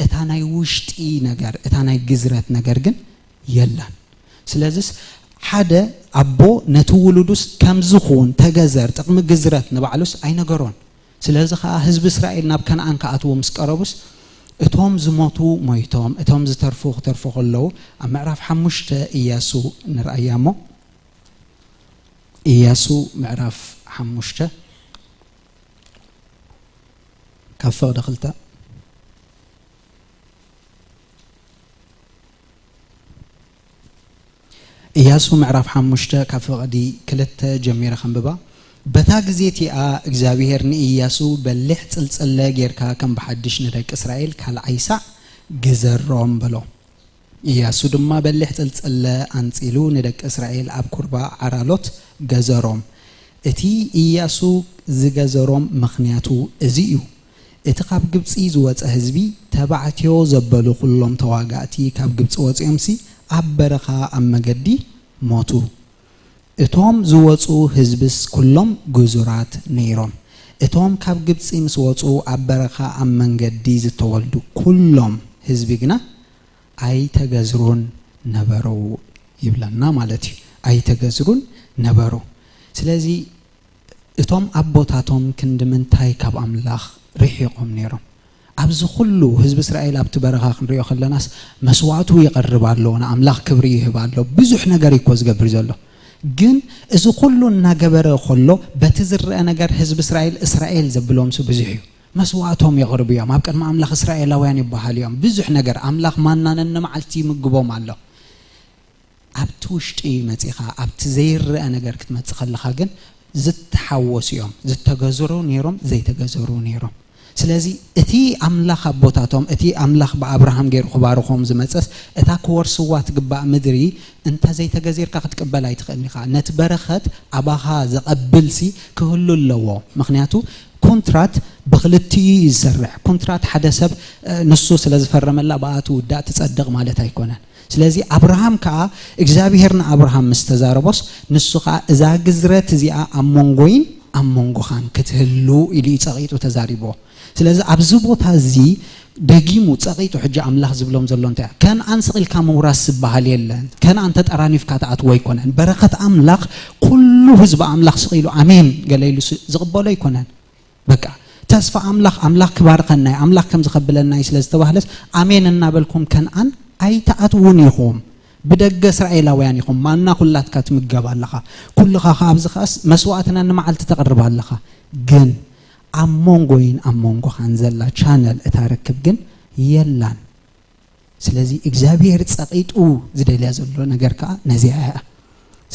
እታ ናይ ውሽጢ ነገር እታ ናይ ግዝረት ነገር ግን የላን ስለዚስ ሓደ ኣቦ ነቲ ውሉዱስ ከምዚ ኹን ተገዘር ጥቕሚ ግዝረት ንባዕሉስ ኣይነገሮን ስለዚ ኸዓ ህዝቢ እስራኤል ናብ ከነኣን ክኣትዉ ምስ ቀረቡስ እቶም ዝሞቱ ሞይቶም እቶም ዝተርፉ ክተርፉ ከለዉ ኣብ ምዕራፍ ሓሙሽተ ኢያሱ ንርኣያ እሞ ኢያሱ ምዕራፍ ሓሙሽተ ካብ ፍቕዲ ክልተ ኢያሱ ምዕራፍ ሓሙሽተ ካብ ፍቕዲ ክልተ ጀሚረ ከንብባ። በታ ግዜ እቲኣ እግዚኣብሄር ንኢያሱ፣ በሊሕ ጽልጽለ ጌርካ ከም ብሓድሽ ንደቂ እስራኤል ካልኣይ ሳዕ ግዘሮም በሎ። ኢያሱ ድማ በሊሕ ጽልጽለ ኣንጺሉ ንደቂ እስራኤል ኣብ ኩርባ ዓራሎት ገዘሮም። እቲ ኢያሱ ዝገዘሮም ምኽንያቱ እዚ እዩ። እቲ ካብ ግብጺ ዝወጸ ህዝቢ፣ ተባዕትዮ ዘበሉ ኩሎም ተዋጋእቲ ካብ ግብጺ ወጺኦምሲ፣ ኣብ በረኻ ኣብ መገዲ ሞቱ። እቶም ዝወጹ ህዝብስ ኩሎም ግዙራት ነይሮም። እቶም ካብ ግብጺ ምስ ወጹ ኣብ በረኻ ኣብ መንገዲ ዝተወልዱ ኩሎም ህዝቢ ግና ኣይተገዝሩን ነበሩ ይብለና ማለት እዩ። ኣይተገዝሩን ነበሩ። ስለዚ እቶም ኣቦታቶም ክንዲ ምንታይ ካብ ኣምላኽ ርሒቖም ነይሮም? ኣብዚ ኩሉ ህዝቢ እስራኤል ኣብቲ በረኻ ክንሪኦ ከለናስ መስዋእቱ ይቐርብ ኣሎ፣ ንኣምላኽ ክብሪ ይህብ ኣሎ፣ ብዙሕ ነገር እዩ እኮ ዝገብር ዘሎ። ግን እዚ ኩሉ እናገበረ ከሎ በቲ ዝረአ ነገር ህዝቢ እስራኤል እስራኤል ዘብሎምሲ ብዙሕ እዩ። መስዋእቶም የቕርቡ እዮም፣ ኣብ ቅድሚ ኣምላኽ እስራኤላውያን ይበሃሉ እዮም። ብዙሕ ነገር ኣምላኽ ማና ነንመዓልቲ ይምግቦም ኣሎ። ኣብቲ ውሽጢ መጺኻ ኣብቲ ዘይረአ ነገር ክትመጽእ ከለኻ ግን ዝተሓወሱ እዮም። ዝተገዘሩ ነይሮም፣ ዘይተገዘሩ ነይሮም። ስለዚ እቲ ኣምላኽ ኣቦታቶም፣ እቲ ኣምላኽ ብኣብርሃም ገይሩ ክባርኾም ዝመጸስ፣ እታ ክወርስዋ ትግባእ ምድሪ እንተ ዘይተገዚርካ ክትቅበል ኣይትኽእልን ኢኻ። ነቲ በረኸት ኣባኻ ዘቐብልሲ ክህሉ ኣለዎ። ምኽንያቱ ኮንትራት ብኽልቲኡ እዩ ዝሰርሕ። ኮንትራት ሓደ ሰብ ንሱ ስለ ዝፈረመላ ብኣ ትውዳእ ትጸድቕ ማለት ኣይኮነን። ስለዚ ኣብርሃም ከኣ እግዚኣብሄር ንኣብርሃም ምስ ተዛረቦስ ንሱ ከኣ እዛ ግዝረት እዚኣ ኣብ መንጎይን ኣብ መንጎኻን ክትህሉ ኢሉ እዩ ጸቒጡ ተዛሪብዎ። ስለዚ ኣብዚ ቦታ እዚ ደጊሙ ጸቒጡ ሕጂ ኣምላኽ ዝብሎም ዘሎ እንታይ ከነኣን ስቕ ኢልካ ምውራስ ዝበሃል የለን። ከነኣን ተጠራኒፍካ ትኣትዎ ኣይኮነን። በረኸት ኣምላኽ ኩሉ ህዝቢ ኣምላኽ ስቕ ኢሉ ኣሜን ገለ ኢሉ ዝቕበሎ ኣይኮነን። በቃ እቲ ተስፋ ኣምላኽ፣ ኣምላኽ ክባርከናይ፣ ኣምላኽ ከም ዝኸብለናይ ስለ ዝተባህለስ፣ ኣሜን እናበልኩም ከነኣን ኣይትኣትውን ኢኹም። ብደገ እስራኤላውያን ኢኹም። ማና ኩላትካ ትምገብ ኣለኻ። ኩልኻ ከኣ ኣብዚ ከኣስ መስዋእትና ንመዓልቲ ተቕርብ ኣለኻ። ግን ኣብ መንጎይን ኣብ መንጎኻን ዘላ ቻነል እታ ርክብ ግን የላን። ስለዚ እግዚኣብሔር ጸቒጡ ዝደልያ ዘሎ ነገር ከኣ ነዚኣ እያ።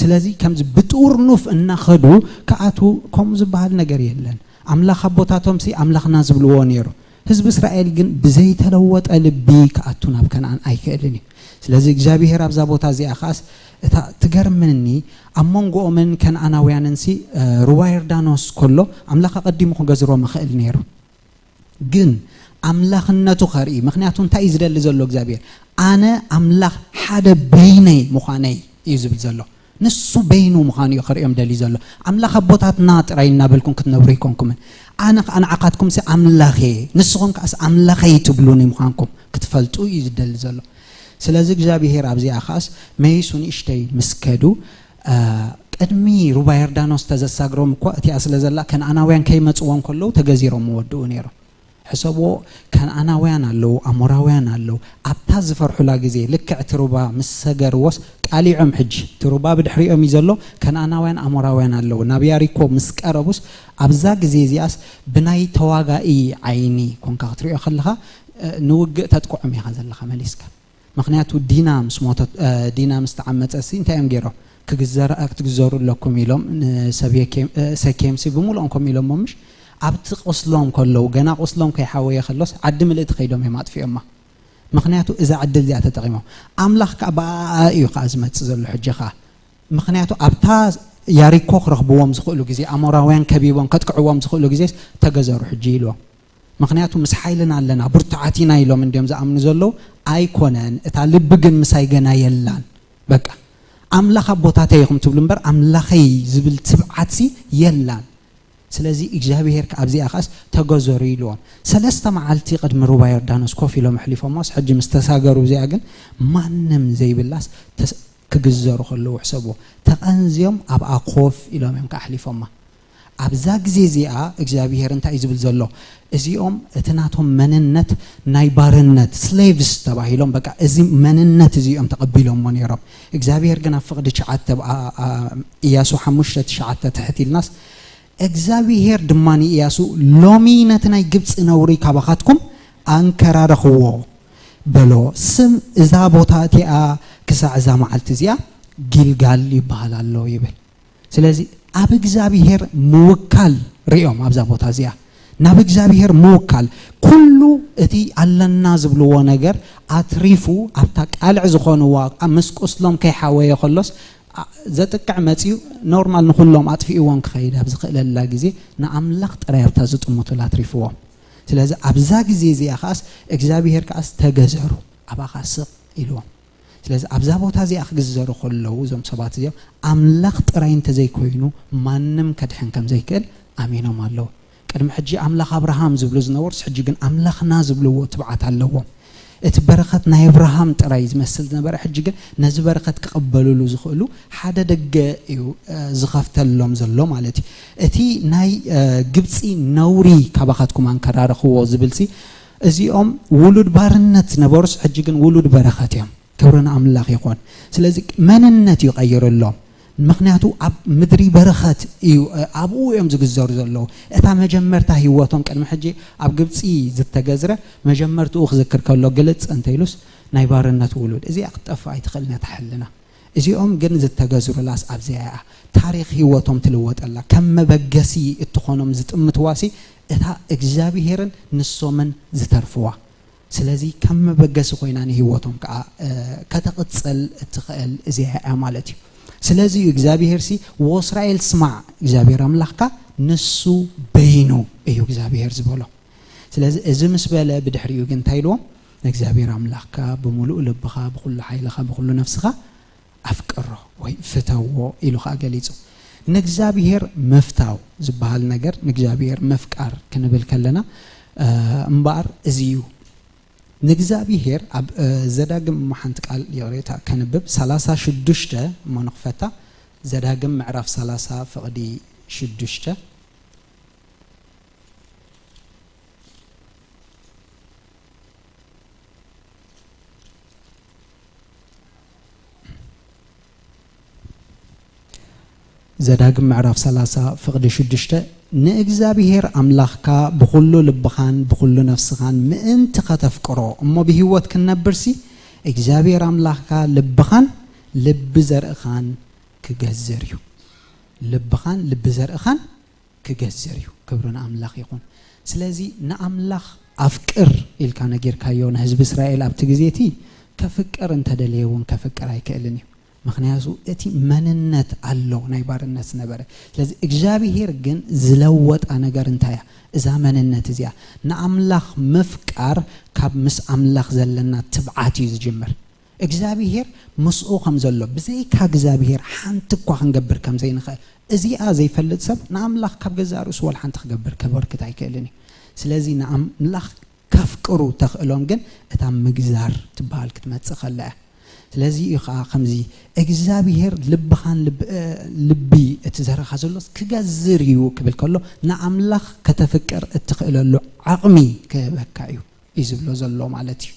ስለዚ ከምዚ ብጥርኑፍ እናኸዱ ክኣትዉ ከምኡ ዝበሃል ነገር የለን። ኣምላኽ ኣቦታቶምሲ ኣምላኽና ዝብልዎ ነይሩ። ህዝቢ እስራኤል ግን ብዘይተለወጠ ልቢ ክኣቱ ናብ ከነኣን ኣይክእልን እዩ። ስለዚ እግዚኣብሔር ኣብዛ ቦታ እዚኣ ከኣስ እታ ትገርመኒ ኣብ መንጎኦምን ከነኣናውያንንሲ እ፣ ሩባ ዮርዳኖስ ከሎ ኣምላኽ ኣቐዲሙ ክገዝሮም ይኽእል ነይሩ። ግን ኣምላኽነቱ ከርኢ፣ ምኽንያቱ እንታይ እዩ ዝደሊ ዘሎ እግዚኣብሔር? ኣነ ኣምላኽ ሓደ በይነይ ምዃነይ እዩ ዝብል ዘሎ። ንሱ በይኑ ምዃኑ እዩ ከርእዮም ደልዩ ዘሎ። ኣምላኽ ኣቦታትና ጥራይ እናበልኩም ክትነብሩ ኣይኮንኩምን። ኣነ ከኣ ንዓኻትኩምሲ ኣምላኽ እየ፣ ንስኹም ከኣስ ኣምላኸይ ትብሉኒ ምዃንኩም ክትፈልጡ እዩ ዝደሊ ዘሎ። ስለዚ እግዚኣብሔር ኣብዚኣ ከኣስ መይሱ ንእሽተይ ምስ ከዱ፣ እ፣ ቅድሚ ሩባ ዮርዳኖስ ተዘሳግሮም እኳ እቲኣ ስለ ዘላ ከነኣናውያን ከይመጽዎም ከለዉ ተገዚሮም ምወድኡ ነይሮም። ሕሰብዎ፣ ከነኣናውያን ኣለዉ፣ ኣሞራውያን ኣለዉ። ኣብታ ዝፈርሑላ ግዜ ልክዕ እቲ ሩባ ምስ ሰገርዎስ ቀሊዖም። ሕጂ እቲ ሩባ ብድሕሪኦም እዩ ዘሎ። ከነኣናውያን፣ ኣሞራውያን ኣለዉ። ናብ ያሪኮ ምስ ቀረቡስ ኣብዛ ግዜ እዚኣስ ብናይ ተዋጋኢ ዓይኒ ኮንካ ክትሪኦ ከለኻ፣ እ፣ ንውግእ ተጥቅዖም ኢኻ ዘለኻ መሊስካ። ምኽንያቱ ዲና ምስ ሞተት፣ እ፣ ዲና ምስ ተዓመጸሲ እንታይ እዮም ገይሮም? ክግዘራ-፣ ክትግዘሩ ኣለኩም ኢሎም ንሰብ የኬም-፣ እ፣ ሰኬምሲ ብምሉኦም ከምኡ ኢሎሞ ምሽ? ኣብቲ ቁስሎም ከለዉ፣ ገና ቁስሎም ከይሓወየ ከሎስ ዓዲ ምልእቲ ከይዶም እዮም ኣጥፊኦማ። ምኽንያቱ እዛ ዕድል እዚኣ ተጠቒሞም። ኣምላኽ ከኣ ብኣኣ እዩ ከኣ ዝመጽእ ዘሎ ሕጂ ከኣ። ምኽንያቱ ኣብታ ያሪኮ ክረኽብዎም ዝኽእሉ ግዜ፣ ኣሞራውያን ከቢቦም ከጥቅዕዎም ዝኽእሉ ግዜ ተገዘሩ ሕጂ ኢልዎም። ምኽንያቱ ምስ ሓይልና ኣለና፣ ብርቱዓት ኢና ኢሎም እንድዮም ዝኣምኑ ዘለዉ። ኣይኮነን፣ እታ ልቢ ግን ምሳይ ገና የላን። በቃ ኣምላኽ ኣቦታተይ ኢኹም ትብሉ እምበር ኣምላኸይ ዝብል ትብዓትሲ የላን። ስለዚ እግዚኣብሄር ከኣ ኣብዚኣ ከኣስ ተገዘሩ ኢልዎም። ሰለስተ መዓልቲ ቅድሚ ሩባ ዮርዳኖስ ኮፍ ኢሎም ኣሕሊፎሞስ፣ ሕጂ ምስ ተሳገሩ እዚኣ ግን ማንም ዘይብላስ ተስ-፣ ክግዘሩ ከለዉ ሕሰብዎ። ተቐንዝዮም ኣብኣ ኮፍ ኢሎም እዮም ከኣ ኣሕሊፎማ። ኣብዛ ግዜ እዚኣ እግዚኣብሄር እንታይ እዩ ዝብል ዘሎ? እዚኦም እቲ ናቶም መንነት ናይ ባርነት፣ ስሌቭስ ተባሂሎም፣ በቃ እዚ መንነት እዚ እዮም ተቐቢሎሞ ነይሮም። እግዚኣብሄር ግን ኣብ ፍቕዲ ትሽዓተ ኣብ፣ ኣ-፣ ኣ-፣ ኢያሱ ሓሙሽተ ትሽዓተ ትሕት ኢልናስ፣ እግዚኣብሄር ድማ ንኢያሱ፣ "ሎሚ ነቲ ናይ ግብጺ ነውሪ ካባኻትኩም ኣንከራረኽዎ" በሎ። ስም እዛ ቦታ እቲኣ ክሳዕ እዛ መዓልቲ እዚኣ ጊልጋል ይበሃል ኣሎ ይብል። ስለዚ ኣብ እግዚኣብሄር ምውካል ርእዮም ኣብዛ ቦታ እዚኣ። ናብ እግዚኣብሄር ምውካል፣ ኩሉ እቲ ኣለና ዝብልዎ ነገር ኣትሪፉ ኣብታ ቃልዕ ዝኾንዋ ኣብ ምስ ቁስሎም ከይሓወየ ከሎስ፣ ኣ-፣ ዘጥቅዕ መጺኡ ኖርማል ንኹሎም ኣጥፊእዎም ክኸይድ ኣብ ዝኽእለላ ግዜ ንኣምላኽ ጥራይ ኣብታ ዝጥምቱላ ኣትሪፍዎም። ስለዚ ኣብዛ ግዜ እዚኣ ከኣስ እግዚኣብሄር ከኣስ "ተገዘሩ፣ ኣባኻ ስቕ" ኢልዎም። ስለዚ ኣብዛ ቦታ እዚኣ ክግዘሩ ከለዉ እዞም ሰባት እዚኦም ኣምላኽ ጥራይ እንተዘይኮይኑ ማንም ከድሕን ከም ዘይክእል ኣሚኖም ኣለዉ። ቅድሚ ሕጂ ኣምላኽ ኣብርሃም ዝብሉ ዝነበሩስ ሕጂ ግን ኣምላኽና ዝብልዎ ትብዓት ኣለዎም። እቲ በረኸት ናይ ኣብርሃም ጥራይ ዝመስል ዝነበረ ሕጂ ግን ነዚ በረኸት ክቕበልሉ ዝኽእሉ ሓደ ደገ እዩ፣ እ፣ ዝኸፍተሎም ዘሎ ማለት እዩ። እቲ ናይ፣ እ፣ ግብጺ ነውሪ ካባኻትኩም ኣንከራረኽዎ ዝብልሲ እዚኦም ውሉድ ባርነት ዝነበሩስ ሕጂ ግን ውሉድ በረኸት እዮም። ክብሪ ንኣምላኽ ይኹን። ስለዚ መንነት እዩ ቀይርሎም። ምኽንያቱ ኣብ ምድሪ በረኸት እዩ፣ እ፣ ኣብኡ እዮም ዝግዘሩ ዘለዉ። እታ መጀመርታ ህይወቶም ቅድሚ ሕጂ ኣብ ግብጺ ዝተገዝረ መጀመርትኡ ክዝክር ከሎ ግልጽ እንተኢሉስ ናይ ባርነት ውሉድ። እዚኣ ክትጠፍእ ኣይትኽእልን እያ እታ ሕልና። እዚኦም ግን ዝተገዝሩላስ ኣብዚኣ እያ። ታሪኽ ህይወቶም ትልወጠላ። ከም መበገሲ እትኾኖም ዝጥምትዋሲ እታ እግዚኣብሄርን ንሶምን ዝተርፍዋ። ስለዚ ከም መበገሲ ኮይና ንህይወቶም ከኣ፣ እ፣ ከተቕጽል እትኽእል እዚኣ እያ ማለት እዩ። ስለዚ እዩ እግዚኣብሄርሲ፣ "ወእስራኤል ስማዕ፣ እግዚኣብሄር ኣምላኽካ ንሱ በይኑ እዩ እግዚኣብሄር" ዝበሎ። ስለዚ እዚ ምስ በለ ብድሕሪኡ ግን እንታይ ኢልዎም? "ንእግዚኣብሄር ኣምላኽካ ብምሉእ ልብኻ፣ ብኹሉ ሓይልኻ፣ ብኹሉ ነፍስኻ ኣፍቅሮ ወይ ፍተዎ" ኢሉ ኸኣ ገሊጹ። ንእግዚኣብሄር ምፍታው ዝበሃል ነገር፣ ንእግዚኣብሄር ምፍቃር ክንብል ከለና፣ እ፣ እምበኣር እዚ እዩ። ንእግዚኣብሄር ኣብ፣ እ፣ ዘዳግም እሞ ሓንቲ ቃል ይቕሬታ ከንብብ፣ ሰላሳ ሽዱሽተ እሞ ንኽፈታ፣ ዘዳግም ምዕራፍ ሰላሳ ፍቕዲ ሽዱሽተ። ዘዳግም ምዕራፍ ሰላሳ ፍቕዲ ሽዱሽተ፣ ንእግዚኣብሔር ኣምላኽካ ብኹሉ ልብኻን ብኹሉ ነፍስኻን ምእንቲ ኸተፍቅሮ እሞ ብህይወት ክንነብርሲ፣ እግዚኣብሔር ኣምላኽካ ልብኻን ልቢ ዘርእኻን ክገዝር እዩ። ልብኻን ልቢ ዘርእኻን ክገዝር እዩ። ክብሪ ንኣምላኽ ይኹን። ስለዚ ንኣምላኽ ኣፍቅር ኢልካ ነጊርካዮ ንህዝቢ እስራኤል ኣብቲ ግዜ እቲ ከፍቅር እንተደለየ እውን ከፍቅር ኣይክእልን እዩ። ምኽንያቱ እቲ መንነት ኣሎ ናይ ባርነት ዝነበረ። ስለዚ እግዚኣብሔር ግን ዝለወጣ ነገር እንታይ እያ? እዛ መንነት እዚኣ። ንኣምላኽ ምፍቃር ካብ ምስ ኣምላኽ ዘለና ትብዓት እዩ ዝጅምር። እግዚኣብሔር ምስኡ ከም ዘሎ፣ ብዘይካ እግዚኣብሔር ሓንቲ እኳ ክንገብር ከም ዘይንኽእል። እዚኣ ዘይፈልጥ ሰብ ንኣምላኽ ካብ ገዛእ ርእሱ ወላ ሓንቲ ክገብር ከበርክት ኣይክእልን እዩ። ስለዚ ንኣምላኽ ከፍቅሩ ተኽእሎም ግን እታ ምግዛር ትበሃል ክትመጽእ ከላ እያ። ስለዚ እዩ ኸዓ ከምዚ እግዚኣብሔር ልብኻን ልብ-፣ እ፣ ልቢ እቲ ዘረኻ ዘሎስ ክገዝር እዩ ክብል ከሎ ንኣምላኽ ከተፍቅር እትኽእለሉ ዓቕሚ ክህበካ እዩ እዩ ዝብሎ ዘሎ ማለት እዩ።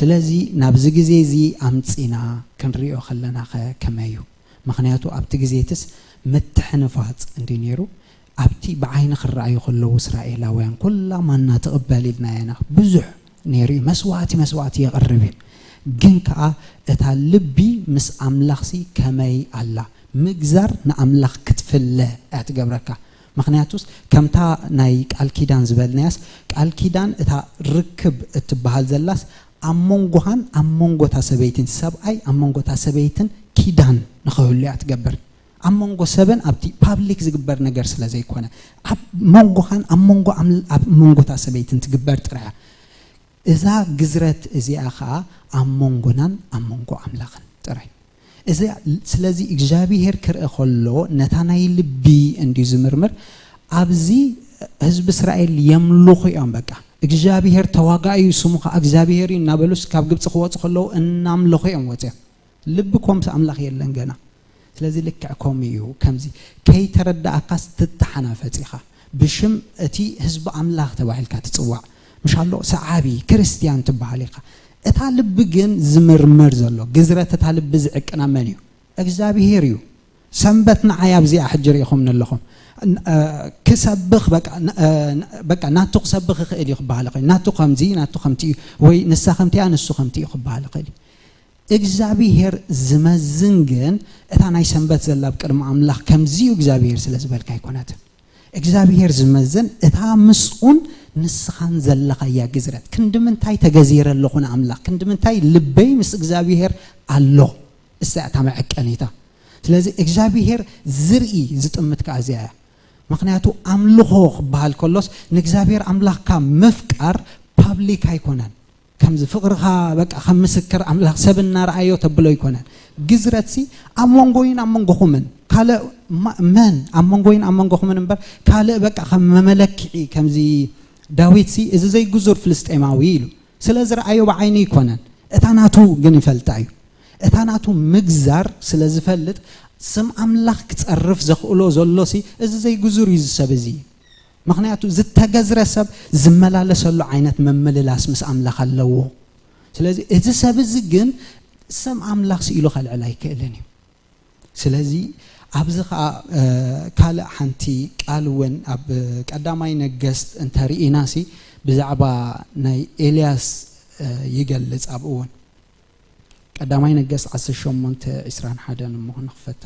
ስለዚ ናብዚ ግዜ እዚ ኣምጺና ክንሪኦ ከለናኸ ከመይ እዩ? ምኽንያቱ ኣብቲ ግዜትስ ምትሕንፋጽ እንዲ ነይሩ፣ ኣብቲ ብዓይኒ ክረኣዩ ከለዉ እስራኤላውያን ኩላ ማና ትቕበል ኢልናዮ ኢና። ብዙሕ ነይሩ እዩ። መስዋዕቲ፣ መስዋዕቲ የቕርብ እዩ። ግን ከኣ እታ ልቢ ምስ ኣምላኽሲ ከመይ ኣላ? ምግዛር ንኣምላኽ ክትፍለ እያ ትገብረካ። ምኽንያቱስ ከምታ ናይ ቃል ኪዳን ዝበልናያስ፣ ቃል ኪዳን እታ ርክብ እትበሃል ዘላስ ኣብ መንጎኻን ኣብ መንጎታ ሰበይትን፣ ሰብኣይ ኣብ መንጎታ ሰበይትን ኪዳን ንኽህሉ እያ ትገብር። ኣብ መንጎ ሰብን ኣብቲ ፓብሊክ ዝግበር ነገር ስለ ዘይኮነ፣ ኣብ መንጎኻን ኣብ መንጎ ኣም-፣ ኣብ መንጎታ ሰበይትን ትግበር ጥራይ እያ። እዛ ግዝረት እዚኣ ኸኣ ኣብ መንጎናን ኣብ መንጎ ኣምላኽን ጥራይ። እዚ፣ ስለዚ እግዚኣብሔር ክርኢ ከሎ ነታ ናይ ልቢ እንድዩ ዝምርምር። ኣብዚ ህዝቢ እስራኤል የምልኹ እዮም። በቃ እግዚኣብሔር ተዋጋኢ እዩ፣ ስሙ ኸዓ እግዚኣብሔር እዩ እናበሉስ ካብ ግብፂ ክወፁ ከለዉ እናምለኹ እዮም ወፅዮም። ልቢ እኮ ምስ ኣምላኽ የለን ገና። ስለዚ ልክዕ ከምኡ እዩ። ከምዚ ከይተረዳእካስ ትተሓናፈጽ ኢኻ። ብሽም እቲ ህዝቢ ኣምላኽ ተባሂልካ ትጽዋዕ። ምሽ ኣሎ ሰዓቢ ክርስትያን ትበሃል ኢኻ። እታ ልቢ ግን ዝምርምር ዘሎ፣ ግዝረት እታ ልቢ ዝዕቅና መን እዩ? እግዚኣብሄር እዩ። ሰንበት ንዓይ ኣብዚኣ ሕጂ ርኢኹምኒ ኣለኹም። ን-፣ እ፣ ክሰብኽ በቃ፣ ን-፣ እ፣ ን-፣ በቃ ናቱ ክሰብኽ ይኽእል እዩ ክበሃል ይኽእል። ናቱ ከምዚ፣ ናቱ ከምቲ እዩ፣ ወይ ንሳ ከምቲ እያ፣ ንሱ ከምቲ እዩ ክበሃል ይኽእል እዩ። እግዚኣብሄር ዝመዝን ግን እታ ናይ ሰንበት ዘላ ኣብ ቅድሚ ኣምላኽ ከምዚ እዩ እግዚኣብሄር ስለ ዝበልካ ኣይኮነትን። እግዚኣብሄር ዝመዝን እታ ምስኡን ንስኻን ዘለኻያ ግዝረት። ክንዲ ምንታይ ተገዚረ ኣለኹ ንኣምላኽ? ክንዲ ምንታይ ልበይ ምስ እግዚኣብሄር ኣሎ? እሳ እታ መዐቀኒታ። ስለዚ እግዚኣብሄር ዝርኢ ዝጥምት ከኣ እዚኣ እያ። ምኽንያቱ ኣምልኾ ክበሃል ከሎስ ንእግዚኣብሄር ኣምላኽካ ምፍቃር ፓብሊክ ኣይኮነን። ከምዚ ፍቕርኻ በቃ ከም ምስክር ኣምላኽ ሰብ እናረኣዮ ተብሎ ኣይኮነን። ግዝረትሲ ኣብ መንጎይን ኣብ መንጎኹምን ካልእ ማ-፣ መን ኣብ መንጎይን ኣብ መንጎኹምን እምበር ካልእ በቃ ከም መመለክዒ ከምዚ ዳዊትሲ እዚ ዘይግዙር ፍልስጤማዊ ኢሉ ስለ ዝረኣዮ ብዓይኑ ኣይኮነን። እታ ናቱ ግን ይፈልጣ እዩ። እታ ናቱ ምግዛር ስለ ዝፈልጥ ስም ኣምላኽ ክጸርፍ ዘኽእሎ ዘሎሲ እዚ ዘይግዙር እዩ እዚ ሰብ እዚ። ምኽንያቱ ዝተገዝረ ሰብ ዝመላለሰሉ ዓይነት ምምልላስ ምስ ኣምላኽ ኣለዎ። ስለዚ እዚ ሰብ እዚ ግን ስም ኣምላኽ ስኢሉ ከልዕል ኣይክእልን እዩ። ስለዚ ኣብዚ ኸዓ፣ እ፣ ካልእ ሓንቲ ቃል እውን ኣብ ቀዳማይ ነገስት እንተርኢናሲ ብዛዕባ ናይ ኤልያስ፣ እ፣ ይገልጽ ኣብኡ እውን። ቀዳማይ ነገስት ዓሰርተ ሸሞንተ ዕስራን ሓደን እሞ ንኽፈታ።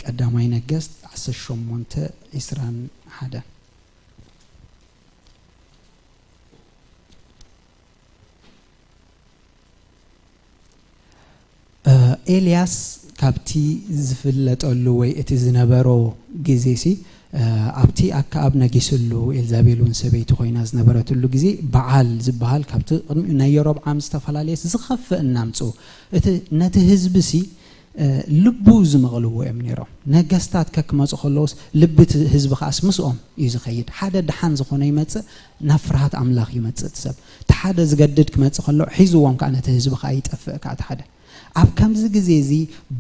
ቀዳማይ ነገስት ዓሰርተ ሸሞንተ ዕስራን ሓደን። እ፣ ኤልያስ ካብቲ ዝፍለጠሉ ወይ እቲ ዝነበሮ ግዜሲ፣ እ፣ ኣብቲ ኣከኣብ ነጊስሉ፣ ኤልዛቤል እውን ሰበይቲ ኮይና ዝነበረትሉ ግዜ፣ በዓል ዝበሃል ካብቲ ቅድሚኡ ናይ የሮብዓም ዝተፈላለየ ዝኸፍእ እናምጽኡ፣ እቲ ነቲ ህዝቢሲ፣ እ፣ ልቡ ዝመቕልዎ እዮም ነይሮም። ነገስታት ከክመጹ ከለውስ ልቢ እቲ ህዝቢ ከኣስ ምስኦም እዩ ዝኸይድ። ሓደ ደሓን ዝኾነ ይመጽእ፣ ናብ ፍርሃት ኣምላኽ ይመጽእ እቲ ሰብ። እቲ ሓደ ዝገድድ ክመጽእ ከሎ ሒዝዎም ከኣ ነቲ ህዝቢ ከኣ ይጠፍእ ከኣ እቲ ሓደ። ኣብ ከምዚ ግዜ እዚ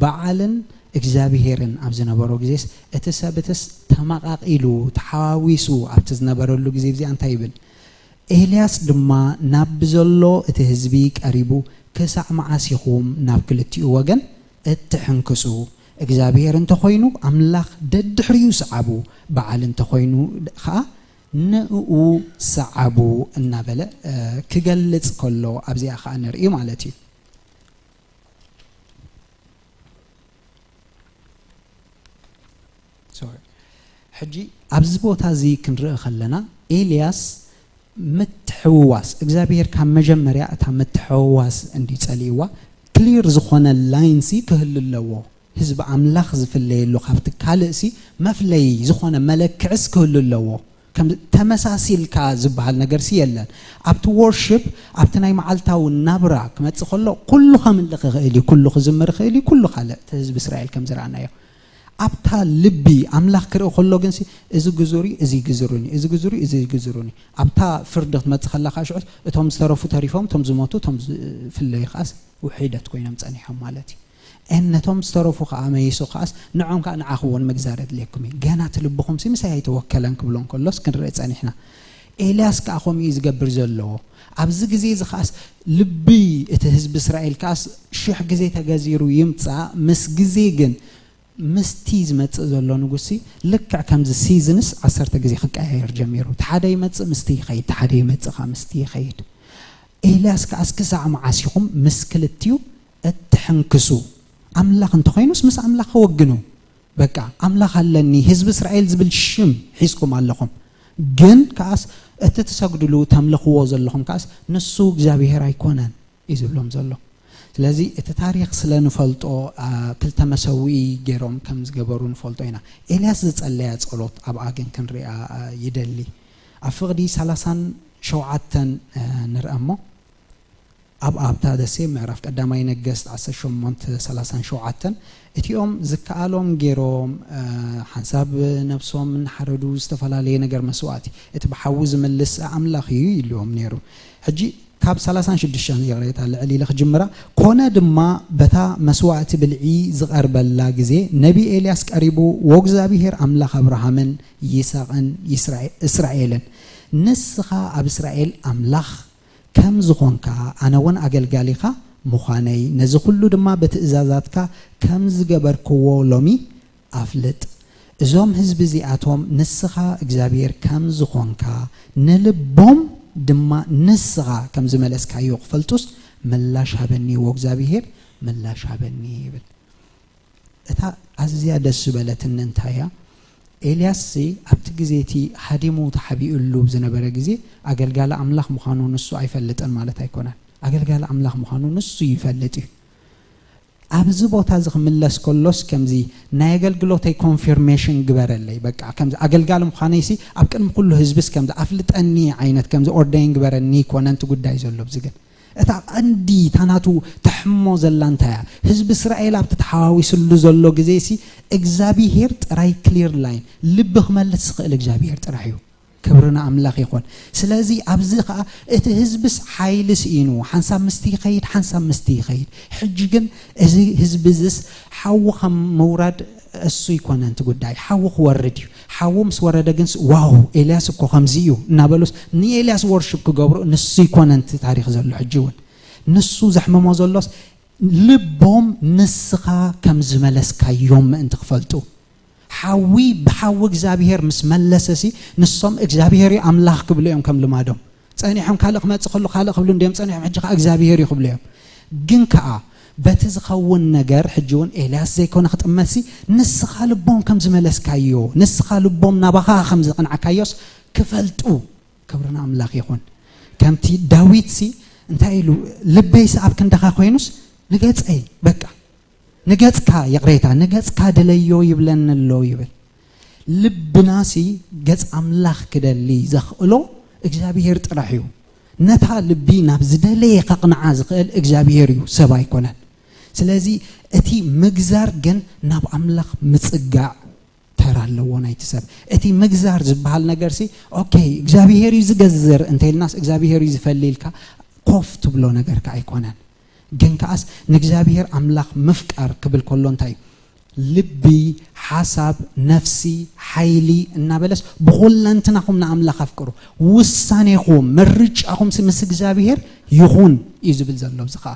በዓልን እግዚኣብሄርን ኣብ ዝነበሮ ግዜስ እቲ ሰብ እትስ ተመቓቒሉ ተሓዋዊሱ ኣብቲ ዝነበረሉ ግዜ እዚኣ እንታይ ይብል? ኤልያስ ድማ ናብ ብዘሎ እቲ ህዝቢ ቀሪቡ ክሳዕ መዓስ ኢኹም ናብ ክልቲኡ ወገን እትሕንክሱ? እግዚኣብሔር እንተኾይኑ ኣምላኽ ደድሕሪኡ ሰዓቡ፣ በዓል እንተኾይኑ ኸኣ ንእኡ ሰዓቡ እናበለ፣ እ፣ ክገልጽ ከሎ ኣብዚኣ ኸኣ ንርኢ ማለት እዩ። ሶሪ። ሕጂ ኣብዚ ቦታ እዚ ክንርኢ ከለና ኤልያስ ምትሕውዋስ፣ እግዚኣብሔር ካብ መጀመርያ እታ ምትሕውዋስ እንዲ ጸሊእዋ፣ ክሊር ዝኾነ ላይንሲ ክህሉ ኣለዎ። ህዝቢ ኣምላኽ ዝፍለየሉ ካብቲ ካልእሲ መፍለይ ዝኾነ መለክዕስ ክህሉ ኣለዎ። ከም ተመሳሲልካ ዝበሃል ነገርሲ የለን። ኣብቲ ወርሽፕ፣ ኣብቲ ናይ መዓልታዊ ናብራ ክመጽእ ከሎ ኩሉ ከምልኽ ይኽእል እዩ፣ ኩሉ ክዝምር ይኽእል እዩ፣ ኩሉ ካልእ እቲ ህዝቢ እስራኤል ከም ዝረኣናዮ። ኣብታ ልቢ ኣምላኽ ክርኢ ከሎ ግንሲ፣ እዚ ግዙሪ፣ እዚ ግዙሩኒ፣ እዚ ግዙሪ፣ እዚ ግዙሩኒ። ኣብታ ፍርዲ ክትመጽእ ከላ ከዓ ሽዑ እቶም ዝተረፉ ተሪፎም፣ እቶም ዝሞቱ፣ እቶም ዝፍለዩ ከዓስ ውሒደት ኮይኖም ጸኒሖም ማለት እዩ። እን ነቶም ዝተረፉ ከዓ መይሱ ከዓስ ንዖም ከዓ ንዓኽዎ ንምግዛር የድልየኩም እዩ። ገና እቲ ልብኹምሲ ምሳይ ኣይተወከለን ክብሎ እንከሎስ ክንርኢ ጸኒሕና። ኤልያስ ከዓ ከምኡ እዩ ዝገብር ዘለዎ። ኣብዚ ግዜ እዚ ከዓስ ልቢ እቲ ህዝቢ እስራኤል ከዓስ ሽሕ ግዜ ተገዚሩ ይምጻእ፣ ምስ ግዜ ግን ምስቲ ዝመጽእ ዘሎ ንጉሲ ልክዕ ከምዚ ሲዝንስ ዓሰርተ ግዜ ክቀያየር ጀሚሩ። እቲ ሓደ ይመጽእ ምስቲ ይኸይድ፣ እቲ ሓደ ይመጽእ ከኣ ምስቲ ይኸይድ። ኤልያስ ከኣስ ክሳዕ መዓስ ኢኹም ምስ ክልቲኡ እትሕንክሱ? ኣምላኽ እንተኾይኑስ ምስ ኣምላኽ ከወግኑ። በቃ ኣምላኽ ኣለኒ፣ ህዝቢ እስራኤል ዝብል ሽም ሒዝኩም ኣለኹም። ግን ከኣስ እቲ ትሰግድሉ ተምልኽዎ ዘለኹም ከኣስ ንሱ እግዚኣብሔር ኣይኮነን እዩ ዝብሎም ዘሎ። ስለዚ እቲ ታሪኽ ስለ ንፈልጦ፣ ኣ፣ ክልተ መሰውኢ ገይሮም ከም ዝገበሩ ንፈልጦ ኢና። ኤልያስ ዝጸለያ ጸሎት ኣብኣ ግን ክንሪኣ፣ ኣ፣ ይደሊ። ኣብ ፍቕዲ ሰላሳን ሸውዓተን፣ እ፣ ንርአ እሞ፣ ኣብ ኣብታ ደሴ ምዕራፍ ቀዳማይ ነገስት ዓሰርተ ሸሞንተ ሰላሳን ሸውዓተን፣ እቲኦም ዝከኣሎም ገይሮም፣ እ፣ ሓንሳብ ነብሶም እናሓረዱ ዝተፈላለየ ነገር መስዋእቲ፣ እቲ ብሓዊ ዝምልስ ኣምላኽ እዩ ኢልዎም ነይሩ። ሕጂ ካብ ሰላሳን ሽዱሽተን ይቕሬታ ልዕል ኢለ ክጅምራ። ኮነ ድማ በታ መስዋእቲ ብልዒ ዝቐርበላ ግዜ ነቢ ኤልያስ ቀሪቡ፣ "ወእግዚኣብሔር ኣምላኽ ኣብርሃምን ይስሐቅን ይስራኤ-፣ እስራኤልን፣ ንስኻ ኣብ እስራኤል ኣምላኽ ከም ዝኾንካ፣ ኣነ እውን ኣገልጋሊኻ ምዃነይ፣ ነዚ ኩሉ ድማ ብትእዛዛትካ ከም ዝገበርክዎ ሎሚ ኣፍልጥ። እዞም ህዝቢ እዚኣቶም ንስኻ እግዚኣብሔር ከም ዝኾንካ፣ ንልቦም ድማ ንስኻ ከም ዝመለስካዮ ክፈልጡስ፣ ምላሽ ሃበኒ፣ ወእግዚኣብሔር ምላሽ ሃበኒ" ይብል። እታ ኣዝያ ደስ ዝበለትኒ እንታይ እያ? ኤልያስሲ ኣብቲ ግዜ እቲ ሃዲሙ ተሓቢኡሉ ዝነበረ ግዜ ኣገልጋሊ ኣምላኽ ምዃኑ ንሱ ኣይፈልጥን ማለት ኣይኮነን። ኣገልጋሊ ኣምላኽ ምዃኑ ንሱ ይፈልጥ እዩ። ኣብዚ ቦታ እዚ ክምለስ ከሎስ ከምዚ ናይ ኣገልግሎተይ ኮንፊርሜሽን ግበረለይ፣ በቃ ከምዚ ኣገልጋሊ ምዃነይሲ ኣብ ቅድሚ ኩሉ ህዝብስ ከምዚ ኣፍልጠኒ ዓይነት ከምዚ ኦርደይን ግበረኒ ይኮነን እቲ ጉዳይ ዘሎ ኣብዚ ግን እታ ቀንዲ እታ ናቱ ተሕሞ ዘላ እንታይ እያ? ህዝቢ እስራኤል ኣብቲ ተሓዋዊስሉ ዘሎ ግዜሲ እግዚኣብሄር ጥራይ ክሊር ላይን ልቢ ክመልስ ዝኽእል እግዚኣብሄር ጥራሕ እዩ። ክብሪ ንኣምላኽ ይኹን። ስለዚ ኣብዚ ኸኣ እቲ ህዝብስ ሓይሊ ስኢኑ፣ ሓንሳብ ምስቲ ይኸይድ፣ ሓንሳብ ምስቲ ይኸይድ። ሕጂ ግን እዚ ህዝቢ እዝስ ሓዊ ከም ምውራድ እሱ ይኮነን እቲ ጉዳይ። ሓዊ ክወርድ እዩ። ሓዊ ምስ ወረደ ግንስ፣ "ዋው፣ ኤልያስ እኮ ከምዚ እዩ" እናበሉስ ንኤልያስ ወርሽፕ ክገብሩ፣ ንሱ ይኮነን እቲ ታሪኽ ዘሎ ሕጂ እውን። ንሱ ዘሕምሞ ዘሎስ ልቦም ንስኻ ከም ዝመለስካዮም ምእንቲ ክፈልጡ። ሓዊ ብሓዊ እግዚኣብሄር ምስ መለሰሲ፣ ንሶም እግዚኣብሄር እዩ ኣምላኽ ክብሉ እዮም ከም ልማዶም። ጸኒሖም ካልእ ክመጽእ ከሎ ካልእ ክብሉ እንድዮም ጸኒሖም፣ ሕጂ ኸኣ እግዚኣብሄር እዩ ክብሉ እዮም። ግን ከኣ በቲ ዝኸውን ነገር ሕጂ እውን ኤልያስ ዘይኮነ ክጥመትሲ፣ ንስኻ ልቦም ከም ዝመለስካዮ፣ ንስኻ ልቦም ናባኻ ከም ዘቕንዓካዮስ ክፈልጡ። ክብሪ ንኣምላኽ ይኹን። ከምቲ ዳዊትሲ እንታይ ኢሉ፣ "ልበይሲ ኣብ ክንድኻ ኮይኑስ ንገጸይ፣ በቃ ንገጽካ፣ ይቕሬታ፣ ንገጽካ ድለዮ ይብለኒ ኣሎ" ይብል። ልብናሲ ገጽ ኣምላኽ ክደሊ ዘኽእሎ እግዚኣብሄር ጥራሕ እዩ። ነታ ልቢ ናብ ዝደለየ ከቕንዓ ዝኽእል እግዚኣብሄር እዩ፣ ሰብ ኣይኮነን። ስለዚ እቲ ምግዛር ግን ናብ ኣምላኽ ምጽጋዕ ተራ ኣለዎ ናይቲ ሰብ። እቲ ምግዛር ዝበሃል ነገርሲ፣ ኦኬ፣ እግዚኣብሄር እዩ ዝገዝር እንተ ኢልናስ፣ እግዚኣብሄር እዩ ዝፈሊ ኢልካ ኮፍ ትብሎ ነገርካ ኣይኮነን። ግን ከኣስ ንእግዚኣብሄር ኣምላኽ ምፍቃር ክብል ከሎ እንታይ እዩ? ልቢ፣ ሓሳብ፣ ነፍሲ፣ ሓይሊ እናበለስ ብኹለንትናኹም ንኣምላኽ ኣፍቅሩ። ውሳኔኹም፣ ምርጫኹም ሲ ምስ እግዚኣብሄር ይኹን እዩ ዝብል ዘሎ። እዚ ኸኣ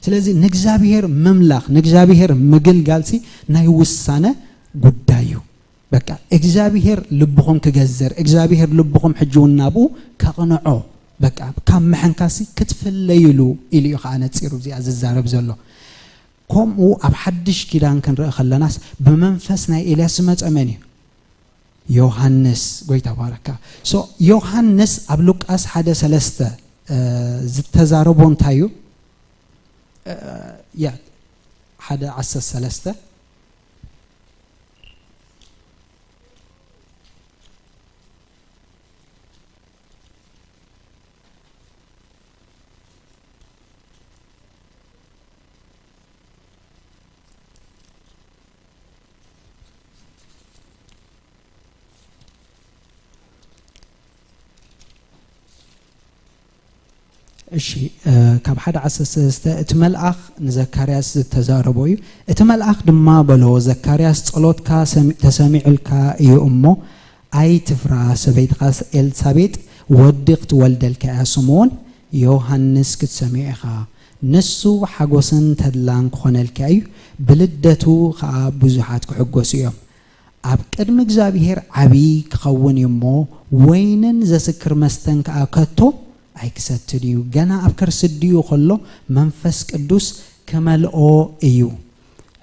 ስለዚ ንእግዚኣብሔር ምምላኽ፣ ንእግዚኣብሔር ምግልጋልሲ ናይ ውሳነ ጉዳይ እዩ። በቃ እግዚኣብሔር ልብኹም ክገዝር፣ እግዚኣብሔር ልብኹም ሕጂ እውን ናብኡ ከቕንዖ፣ በቃ ካብ ምሕንካሲ ክትፍለይሉ ኢሉ እዩ ከዓ ነጺሩ እዚኣ ዝዛረብ ዘሎ። ከምኡ ኣብ ሓድሽ ኪዳን ክንርኢ ከለናስ ብመንፈስ ናይ ኤልያስ ዝመጸ መን እዩ? ዮሃንስ። ጎይታ ባረካ። ሶ ዮሃንስ ኣብ ሉቃስ ሓደ ሰለስተ ዝተዛረቦ እንታይ እዩ? ያ ሓደ ዓሰርተ ሰለስተ እሺ፣ ካብ ሓደ ዓሰርተ ሰለስተ እቲ መልኣኽ ንዘካርያስ ዝተዛረቦ እዩ። እቲ መልኣኽ ድማ በሎ፣ ዘካርያስ፣ ጸሎትካ ተሰሚዑልካ እዩ እሞ ኣይትፍራ፣ ሰበይትኻ ኤልሳቤጥ ወዲ ክትወልደልካ እያ፣ ስሙ እውን ዮሃንስ ክትሰምዮ ኢኻ። ንሱ ሓጎስን ተድላን ክኾነልካ እዩ፣ ብልደቱ ኸኣ ብዙሓት ክሕጎሱ እዮም። ኣብ ቅድሚ እግዚኣብሔር ዓብዪ ክኸውን እዩ እሞ፣ ወይንን ዘስክር መስተን ከኣ ከቶ ኣይክሰትን እዩ። ገና ኣብ ከርሲ ኣዲኡ ኸሎ መንፈስ ቅዱስ ክመልኦ እዩ።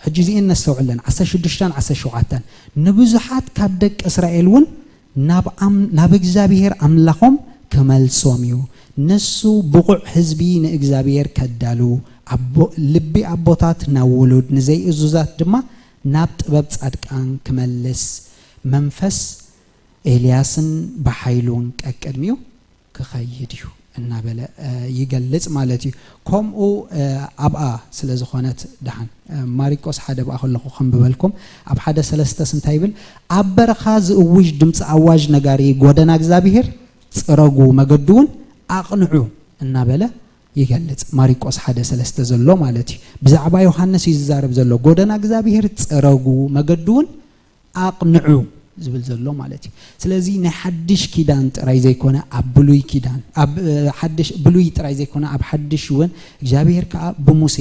ሕጂ እዚኤን ነስተውዕለን፣ ዓሰርተ ሽዱሽተን ዓሰርተ ሸውዓተን። ንብዙሓት ካብ ደቂ እስራኤል እውን ናብ ኣም-፣ ናብ እግዚኣብሔር ኣምላኾም ክመልሶም እዩ። ንሱ ብቑዕ ህዝቢ ንእግዚኣብሔር ከዳሉ፣ ኣቦ-፣ ልቢ ኣቦታት ናብ ውሉድ፣ ንዘይእዙዛት ድማ ናብ ጥበብ ጻድቃን ክመልስ፣ መንፈስ ኤልያስን ብሓይሉን ቀቅድሚኡ ክኸይድ እዩ እናበለ፣ እ፣ ይገልጽ ማለት እዩ። ከምኡ፣ እ፣ ኣብኣ ስለ ዝኾነት ደሓን፣ እ፣ ማሪቆስ ሓደ ብኣ ከለኹ ከንብበልኩም፣ ኣብ ሓደ ሰለስተስ እንታይ ይብል? ኣብ በረኻ ዝእውጅ ድምፂ ኣዋጅ ነጋሪ፣ "ጎደና እግዚኣብሔር ጽረጉ፣ መገዱ እውን ኣቕንዑ" እናበለ ይገልጽ። ማሪቆስ ሓደ ሰለስተ ዘሎ ማለት እዩ። ብዛዕባ ዮሃንስ እዩ ዝዛረብ ዘሎ። "ጎደና እግዚኣብሔር ጽረጉ፣ መገዱ እውን ኣቕንዑ" ዝብል ዘሎ ማለት እዩ። ስለዚ ናይ ሓድሽ ኪዳን ጥራይ ዘይኮነ፣ ኣብ ብሉይ ኪዳን፣ ኣብ፣ እ፣ ሓድሽ፣ ብሉይ ጥራይ ዘይኮነ፣ ኣብ ሓድሽ እውን እግዚኣብሔር ከኣ ብሙሴ፣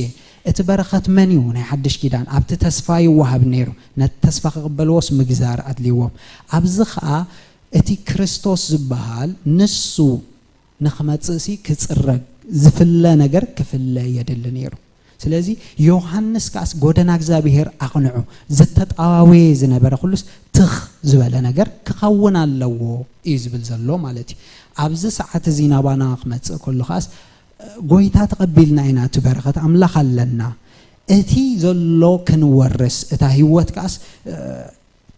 እቲ በረኸት መን እዩ? ናይ ሓድሽ ኪዳን ኣብቲ ተስፋ ይወሃብ ነይሩ። ነቲ ተስፋ ክቕበልዎስ ምግዛር ኣድልይዎም። ኣብዚ ኸኣ እቲ ክርስቶስ ዝበሃል ንሱ ንኽመጽእሲ ክጽረግ፣ ዝፍለ ነገር ክፍለ የድሊ ነይሩ። ስለዚ ዮሃንስ ከኣስ "ጎደና እግዚኣብሔር ኣቕንዑ", ዝተጣዋወየ ዝነበረ ኩሉስ ትኽ ዝበለ ነገር ክኸውን ኣለዎ እዩ ዝብል ዘሎ ማለት እዩ። ኣብዚ ሰዓት እዚ ናባና ክመጽእ ከሎ ከኣስ፣ ጎይታ ተቐቢልና ኢና፣ እቲ በረኸት ኣምላኽ ኣለና። እቲ ዘሎ ክንወርስ፣ እታ ህይወት ከኣስ፣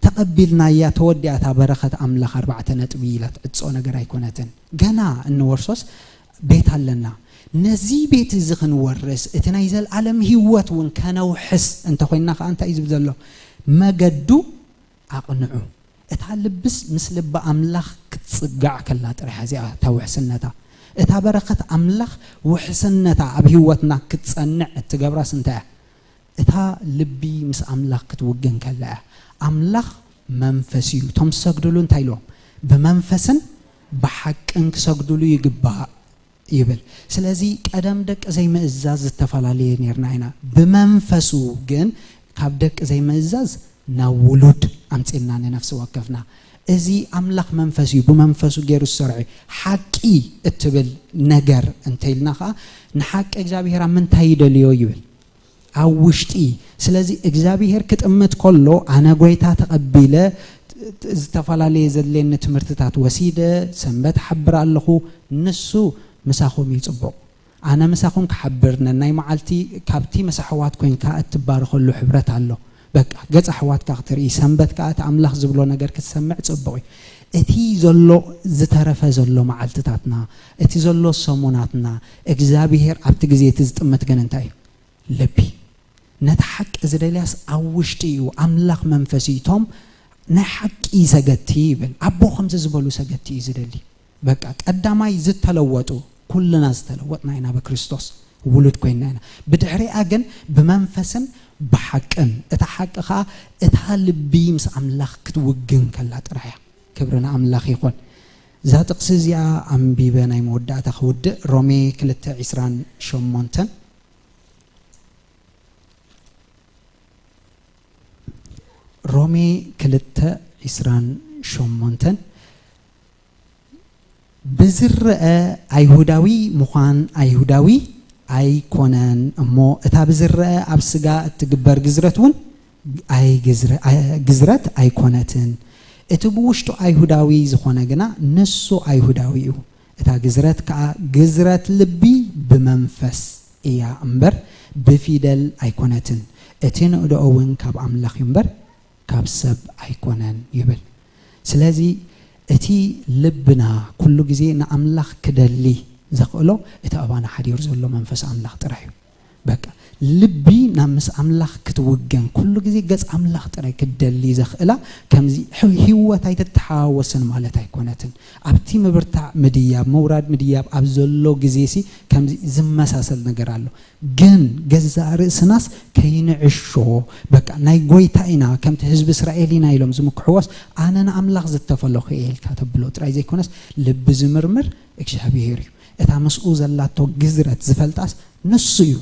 ተቐቢልናያ፣ ተወዲኣ እታ በረኸት ኣምላኽ ኣርባዕተ ነጥቢ ኢላ ትዕጾ ነገር ኣይኮነትን። ገና እንወርሶስ ቤት ኣለና። ነዚ ቤት እዚ ክንወርስ፣ እቲ ናይ ዘልኣለም ህይወት እውን ከነውሕስ እንተኾይንና ከኣ እንታይ እዩ ዝብል ዘሎ? "መገዱ ኣቕንዑ።" እታ ልብስ ምስ ልቢ ኣምላኽ ክትጽጋዕ ከላ ጥራሕ እዚኣ እታ ውሕስነታ። እታ በረኸት ኣምላኽ ውሕስነታ ኣብ ህይወትና ክትጸንዕ እትገብራስ እንታይ እያ? እታ ልቢ ምስ ኣምላኽ ክትውግን ከላ እያ። ኣምላኽ መንፈስ እዩ። እቶም ዝሰግድሉ እንታይ ኢልዎም? "ብመንፈስን ብሓቅን ክሰግድሉ ይግባእ" ይብል። ስለዚ ቀደም ደቂ ዘይምእዛዝ ዝተፈላለየ ነርና ኢና። ብመንፈሱ ግን ካብ ደቂ ዘይምእዛዝ ናብ ውሉድ ኣምጺእና ንነፍሲ ወከፍና። እዚ ኣምላኽ መንፈስ እዩ፣ ብመንፈሱ ገይሩ ዝሰርዖ እዩ። ሓቂ እትብል ነገር እንተኢልና ኸኣ ንሓቂ እግዚኣብሔር ኣብ ምንታይ ይደልዮ ይብል? ኣብ ውሽጢ። ስለዚ እግዚኣብሔር ክጥምት ከሎ ኣነ ጎይታ ተቐቢለ፣ ዝተፈላለየ ዘድልየኒ ትምህርትታት ወሲደ፣ ሰንበት እሓብር ኣለኹ፣ ንሱ ምሳኹም እዩ ጽቡቕ። ኣነ ምሳኹም ክሓብር፣ ነናይ መዓልቲ ካብቲ ምስ ኣሕዋት ኮይንካ እትባረኸሉ ሕብረት ኣሎ። በቃ፣ ገጽ ኣሕዋትካ ክትርኢ፣ ሰንበት ከኣ እቲ ኣምላኽ ዝብሎ ነገር ክትሰምዕ ጽቡቕ እዩ። እቲ ዘሎ፣ ዝተረፈ ዘሎ መዓልትታትና፣ እቲ ዘሎ ሰሙናትና፣ እግዚኣብሔር ኣብቲ ግዜ እቲ ዝጥምት ግን እንታይ እዩ? ልቢ። ነቲ ሓቂ ዝደልያስ ኣብ ውሽጢ እዩ። ኣምላኽ መንፈስ እዩ። እቶም ናይ ሓቂ ሰገድቲ ይብል። ኣቦ ከምዚ ዝበሉ ሰገድቲ እዩ ዝደሊ። በቃ፣ ቀዳማይ ዝተለወጡ፣ ኩልና ዝተለወጥና ኢና ብክርስቶስ፣ ውሉድ ኮይንና ኢና። ብድሕሪኣ ግን ብመንፈስን ብሓቅን፣ እታ ሓቂ ኸኣ እታ ልቢ ምስ ኣምላኽ ክትውግን ከላ ጥራሕ እያ። ክብሪ ንኣምላኽ ይኹን። እዛ ጥቕሲ እዚኣ ኣንቢበ ናይ መወዳእታ ክውድእ፣ ሮሜ ክልተ ዒስራን ሸሞንተን። ሮሜ ክልተ ዒስራን ሸሞንተን፣ ብዝረአ ኣይሁዳዊ ምዃን ኣይሁዳዊ ኣይኮነን እሞ፣ እታ ብዝረአ ኣብ ስጋ እትግበር ግዝረት እውን ኣይ-፣ ግዝረ-፣ ኣይ-፣ ግዝረት ኣይኮነትን። እቲ ብውሽጡ ኣይሁዳዊ ዝኾነ ግና ንሱ ኣይሁዳዊ እዩ። እታ ግዝረት ከኣ ግዝረት ልቢ ብመንፈስ እያ እምበር ብፊደል ኣይኮነትን። እቲ ንእደኦ እውን ካብ ኣምላኽ እዩ እምበር ካብ ሰብ ኣይኮነን ይብል። ስለዚ እቲ ልብና ኩሉ ግዜ ንኣምላኽ ክደሊ ዘኽእሎ እቲ ኣባና ሓዲሩ ዘሎ መንፈስ ኣምላኽ ጥራይ እዩ። በቃ ልቢ ናብ ምስ ኣምላኽ ክትውገን ኩሉ ግዜ ገጽ ኣምላኽ ጥራይ ክትደሊ ዘኽእላ ከምዚ ህ-፣ ህይወት ኣይትተሓዋወስን ማለት ኣይኮነትን። ኣብቲ ምብርታዕ ምድያብ ምውራድ ምድያብ ኣብ ዘሎ ግዜ ሲ ከምዚ ዝመሳሰል ነገር ኣሎ። ግን ገዛእ ርእስናስ ከይንዕሾ፣ በቃ ናይ ጎይታ ኢና፣ ከምቲ ህዝቢ እስራኤል ኢና ኢሎም ዝምክሕዎስ፣ ኣነ ንኣምላኽ ዝተፈለኹ እየ ኢልካ ተብሎ ጥራይ ዘይኮነስ፣ ልቢ ዝምርምር እግዚኣብሄር እዩ። እታ ምስኡ ዘላቶ ግዝረት ዝፈልጣስ ንሱ እዩ፣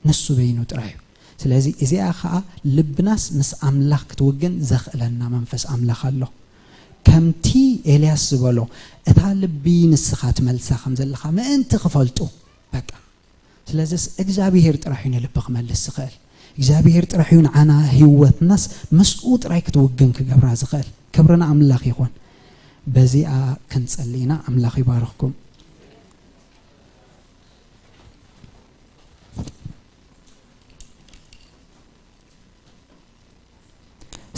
ንሱ በይኑ ጥራይ እዩ። ስለዚ እዚኣ ኸኣ ልብናስ ምስ ኣምላኽ ክትውግን ዘኽእለና መንፈስ ኣምላኽ ኣሎ። ከምቲ ኤልያስ ዝበሎ፣ እታ ልቢ ንስኻ ትመልሳ ከም ዘለኻ ምእንቲ ክፈልጡ፣ በቃ ስለዚስ እግዚኣብሄር ጥራሕ እዩ ንልቢ ክመልስ ዝኽእል። እግዚኣብሄር ጥራሕ እዩ ንዓና ህይወትናስ ምስኡ ጥራይ ክትውግን ክገብራ ዝኽእል። ክብሪ ንኣምላኽ ይኹን። በዚኣ ክንጸሊ ኢና። ኣምላኽ ይባርኽኩም።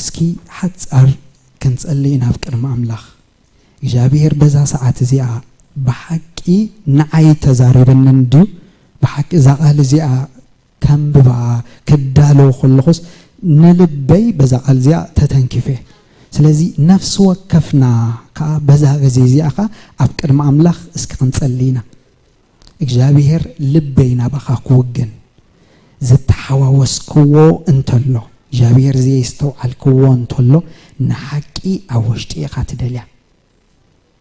እስኪ ሓጻር ክንጸሊ ኢና ኣብ ቅድሚ ኣምላኽ። እግዚኣብሔር በዛ ሰዓት እዚኣ ብሓቂ ንዓይ ተዛሪበንን ድዩ? ብሓቂ እዛ ቃል እዚኣ ከንብባ ክዳሎ ከለኹስ ንልበይ በዛ ቃል እዚኣ ተተንኪፈ። ስለዚ ነፍሲ ወከፍና ከኣ በዛ ግዜ እዚኣ ከኣ ኣብ ቅድሚ ኣምላኽ እስኪ ክንጸሊ ኢና። እግዚኣብሔር ልበይ ናባኻ ክውግን ዝተሓዋወስክዎ እንተሎ፣ እግዚኣብሔር ዘየስተውዓልክዎ እንተሎ፣ ንሓቂ ኣብ ውሽጢ ኢኻ ትደልያ።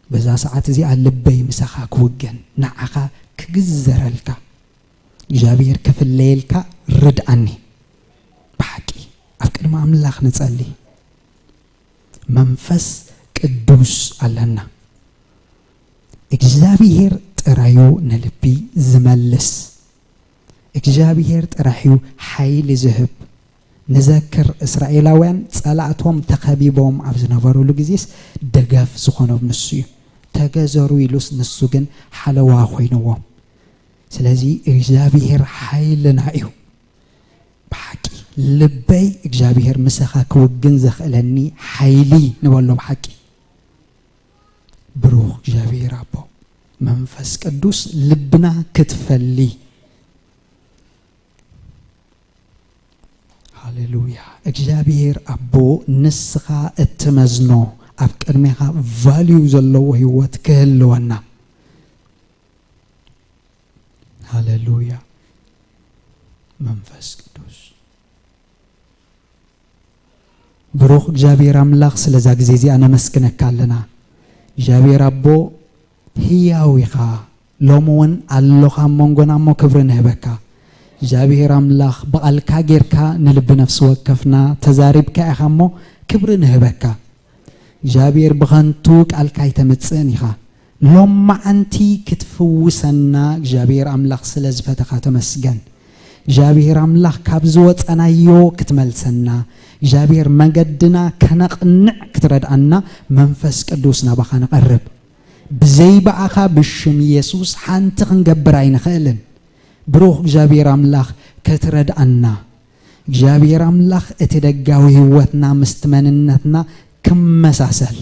በዛ ሰዓት እዚኣ ልበይ ምሳኻ ክውገን፣ ንዓኻ ክግዘረልካ፣ እግዚኣብሔር ክፍለየልካ ርድኣኒ። ብሓቂ ኣብ ቅድሚ ኣምላኽ ንጸሊ። መንፈስ ቅዱስ ኣለና። እግዚኣብሔር ጥራዩ ንልቢ ዝመልስ። እግዚኣብሔር ጥራሕ እዩ ሓይሊ ዝህብ። ንዘክር፣ እስራኤላውያን ጸላእቶም ተኸቢቦም ኣብ ዝነበሩሉ ግዜስ ደገፍ ዝኾኖም ንሱ እዩ። ተገዘሩ ኢሉስ ንሱ ግን ሓለዋ ኮይንዎም። ስለዚ እግዚኣብሔር ሓይልና እዩ። ብሓቂ ልበይ እግዚኣብሔር ምሳኻ ክውግን ዘኽእለኒ ሓይሊ ንበሎ ብሓቂ። ብሩኽ እግዚኣብሔር ኣቦ፣ መንፈስ ቅዱስ ልብና ክትፈሊ። ሃሌሉያ። እግዚኣብሔር ኣቦ፣ ንስኻ እትመዝኖ፣ ኣብ ቅድሜኻ ቫልዩ ዘለዎ ህይወት ክህልወና። ሃሌሉያ። መንፈስ ቅዱስ ብሩኽ እግዚኣብሔር ኣምላኽ፣ ስለዛ ግዜ እዚኣ ነመስግነካ ኣለና። እግዚኣብሔር ኣቦ፣ ህያው ኢኻ፣ ሎሚ እውን ኣሎኻ ኣብ መንጎና እሞ ክብሪ ንህበካ። እግዚኣብሔር ኣምላኽ፣ ብቓልካ ጌርካ ንልቢ ነፍሲ ወከፍና ተዛሪብካ ኢኻ እሞ ክብሪ ንህበካ። እግዚኣብሔር ብኸንቱ ቃልካ ኣይተምጽእን ኢኻ። ሎማዓንቲ ክትፍውሰና እግዚኣብሔር ኣምላኽ ስለ ዝፈተኻ ተመስገን። እግዚኣብሔር ኣምላኽ ካብ ዝወጸናዮ ክትመልሰና፣ እግዚኣብሔር መገድና ከነቕንዕ ክትረድኣና መንፈስ ቅዱስ ናባኻ ንቐርብ። ብዘይ ብኣኻ ብሽም የሱስ ሓንቲ ክንገብር ኣይንኽእልን። ብሩኽ እግዚኣብሔር ኣምላኽ ክትረድኣና፣ እግዚኣብሔር ኣምላኽ እቲ ደጋዊ ህይወትና ምስቲ መንነትና ክመሳሰል፣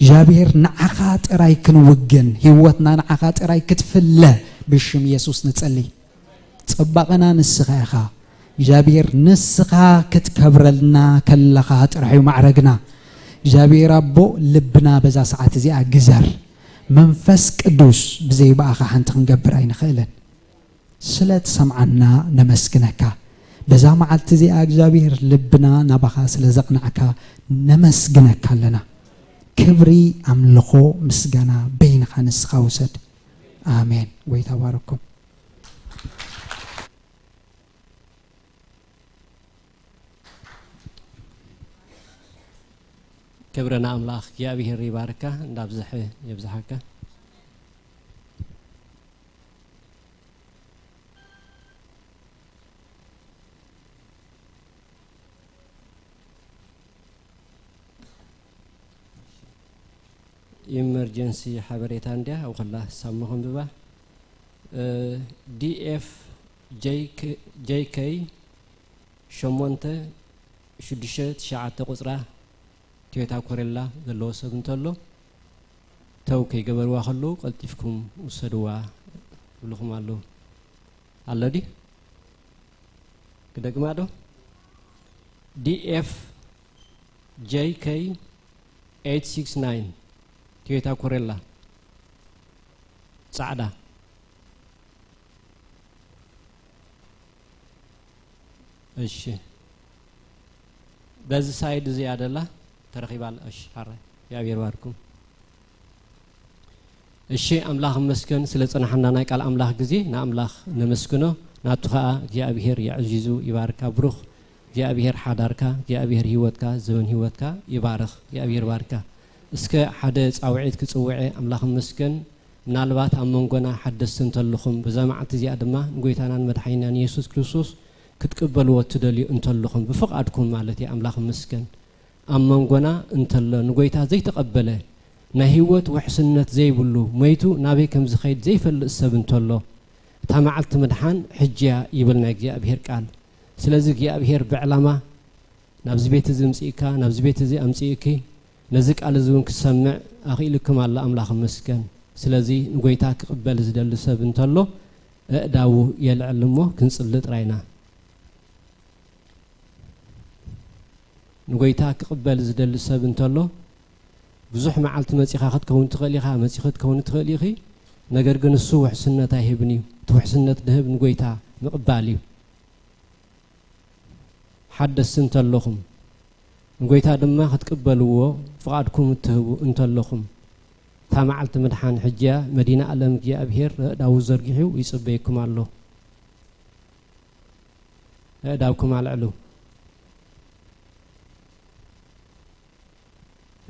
እግዚኣብሔር ንዓኻ ጥራይ ክንውግን፣ ህይወትና ንዓኻ ጥራይ ክትፍለ ብሽም የሱስ ንጸሊ። ጽባቐና ንስኻ ኢኻ እግዚኣብሔር፣ ንስኻ ክትከብረልና ከለኻ ጥራሕ እዩ ማዕረግና። እግዚኣብሔር ኣቦ፣ ልብና በዛ ሰዓት እዚኣ ግዘር። መንፈስ ቅዱስ፣ ብዘይ ብኣኻ ሓንቲ ክንገብር ኣይንኽእልን። ስለ ትሰምዓና ነመስግነካ። በዛ መዓልቲ እዚኣ እግዚኣብሔር ልብና ናባኻ ስለ ዘቕናዕካ ነመስግነካ ኣለና። ክብሪ፣ ኣምልኾ፣ ምስጋና በይንኻ ንስኻ ውሰድ። ኣሜን። ጎይታ ባርኩም። ክብሪ ንኣምላኽ። እግዚኣብሔር ይባርካ፣ እንዳብዝሐ የብዝሓካ። ኢመርጀንሲ ሓበሬታ እንድያ፣ ኣብ ኸላ ሳሞ ኸንብባ። እ፣ ዲ ኤፍ ጄ ኬ፣ ጄ ኬ ሸሞንተ ሽዱሽተ ትሽዓተ ቁጽራ ቶዮታ ኮሬላ ዘለዎ ሰብ እንተሎ፣ ተው ከይገበርዋ ከለዉ ቀልጢፍኩም ውሰድዋ ይብልኹም ኣለዉ። ኣሎ ድዩ? ክደግማ ዶ? ዲ ኤፍ ጄ ኬ ኤይት ሲክስ ናይን ቶዮታ ኮሬላ ጻዕዳ። እሺ፣ በዚ ሳይድ እዚኣ ደላ ተረኺባ ኣላ። እሺ፣ ሓራይ፣ እግዚኣብሔር ባርኩም። እሺ፣ ኣምላኽ ይመስገን ስለ ጸናሕና ናይ ቃል ኣምላኽ ግዜ ንኣምላኽ ነመስግኖ። ናቱ ኸኣ እግዚኣብሔር የዕዚዙ ይባርካ። ብሩኽ እግዚኣብሔር ሓዳርካ፣ እግዚኣብሔር ህይወትካ፣ ዘመን ህይወትካ ይባርኽ። እግዚኣብሔር ባርካ። እስከ ሓደ ጻውዒት ክጽውዐ። ኣምላኽ ይመስገን። ምናልባት ኣብ መንጎና ሓደስቲ እንተለኹም፣ በዛ መዓልቲ እዚኣ ድማ ንጎይታናን መድሓኒናን የሱስ ክርስቶስ ክትቅበልዎ እትደልዩ እንተለኹም፣ ብፍቓድኩም ማለት እዩ፣ ኣምላኽ ይመስገን። ኣብ መንጎና እንተሎ ንጎይታ ዘይተቐበለ፣ ናይ ህይወት ውሕስነት ዘይብሉ፣ ሞይቱ ናበይ ከም ዝኸይድ ዘይፈልጥ ሰብ እንተሎ፣ እታ መዓልቲ ምድሓን ሕጂ እያ ይብል ናይ እግዚኣብሔር ቃል። ስለዚ እግዚኣብሔር ብዕላማ ናብዚ ቤት እዚ እምጽእካ፣ ናብዚ ቤት እዚ ኣምጽእኪ፣ ነዚ ቃል እዚ እውን ክሰምዕ ኣኽኢልኩም ኣሎ። ኣምላኽ ይመስገን። ስለዚ ንጎይታ ክቕበል ዝደሊ ሰብ እንተሎ፣ ኣእዳዉ የልዕል እሞ ክንጽሊ ጥራይና። ንጎይታ ክቕበል ዝደሊ ሰብ እንተሎ፣ ብዙሕ መዓልቲ መጺኻ ክትከውን ትኽእል ኢኻ፣ መጺኺ ክትከውን ትኽእል ኢኺ። ነገር ግን እሱ ውሕስነት ኣይህብን እዩ። እቲ ውሕስነት ድህብ ንጎይታ ምቕባል እዩ። ሓደስቲ እንተለኹም፣ ንጎይታ ድማ ክትቅበልዎ ፍቓድኩም እትህቡ እንተለኹም፣ እታ መዓልቲ ምድሓን ሕጂ እያ። መዲና ኣለም እግዚኣብሔር ኣእዳዉ ዘርጊሑ ይጽበየኩም ኣሎ። ኣእዳውኩም ኣልዕሉ።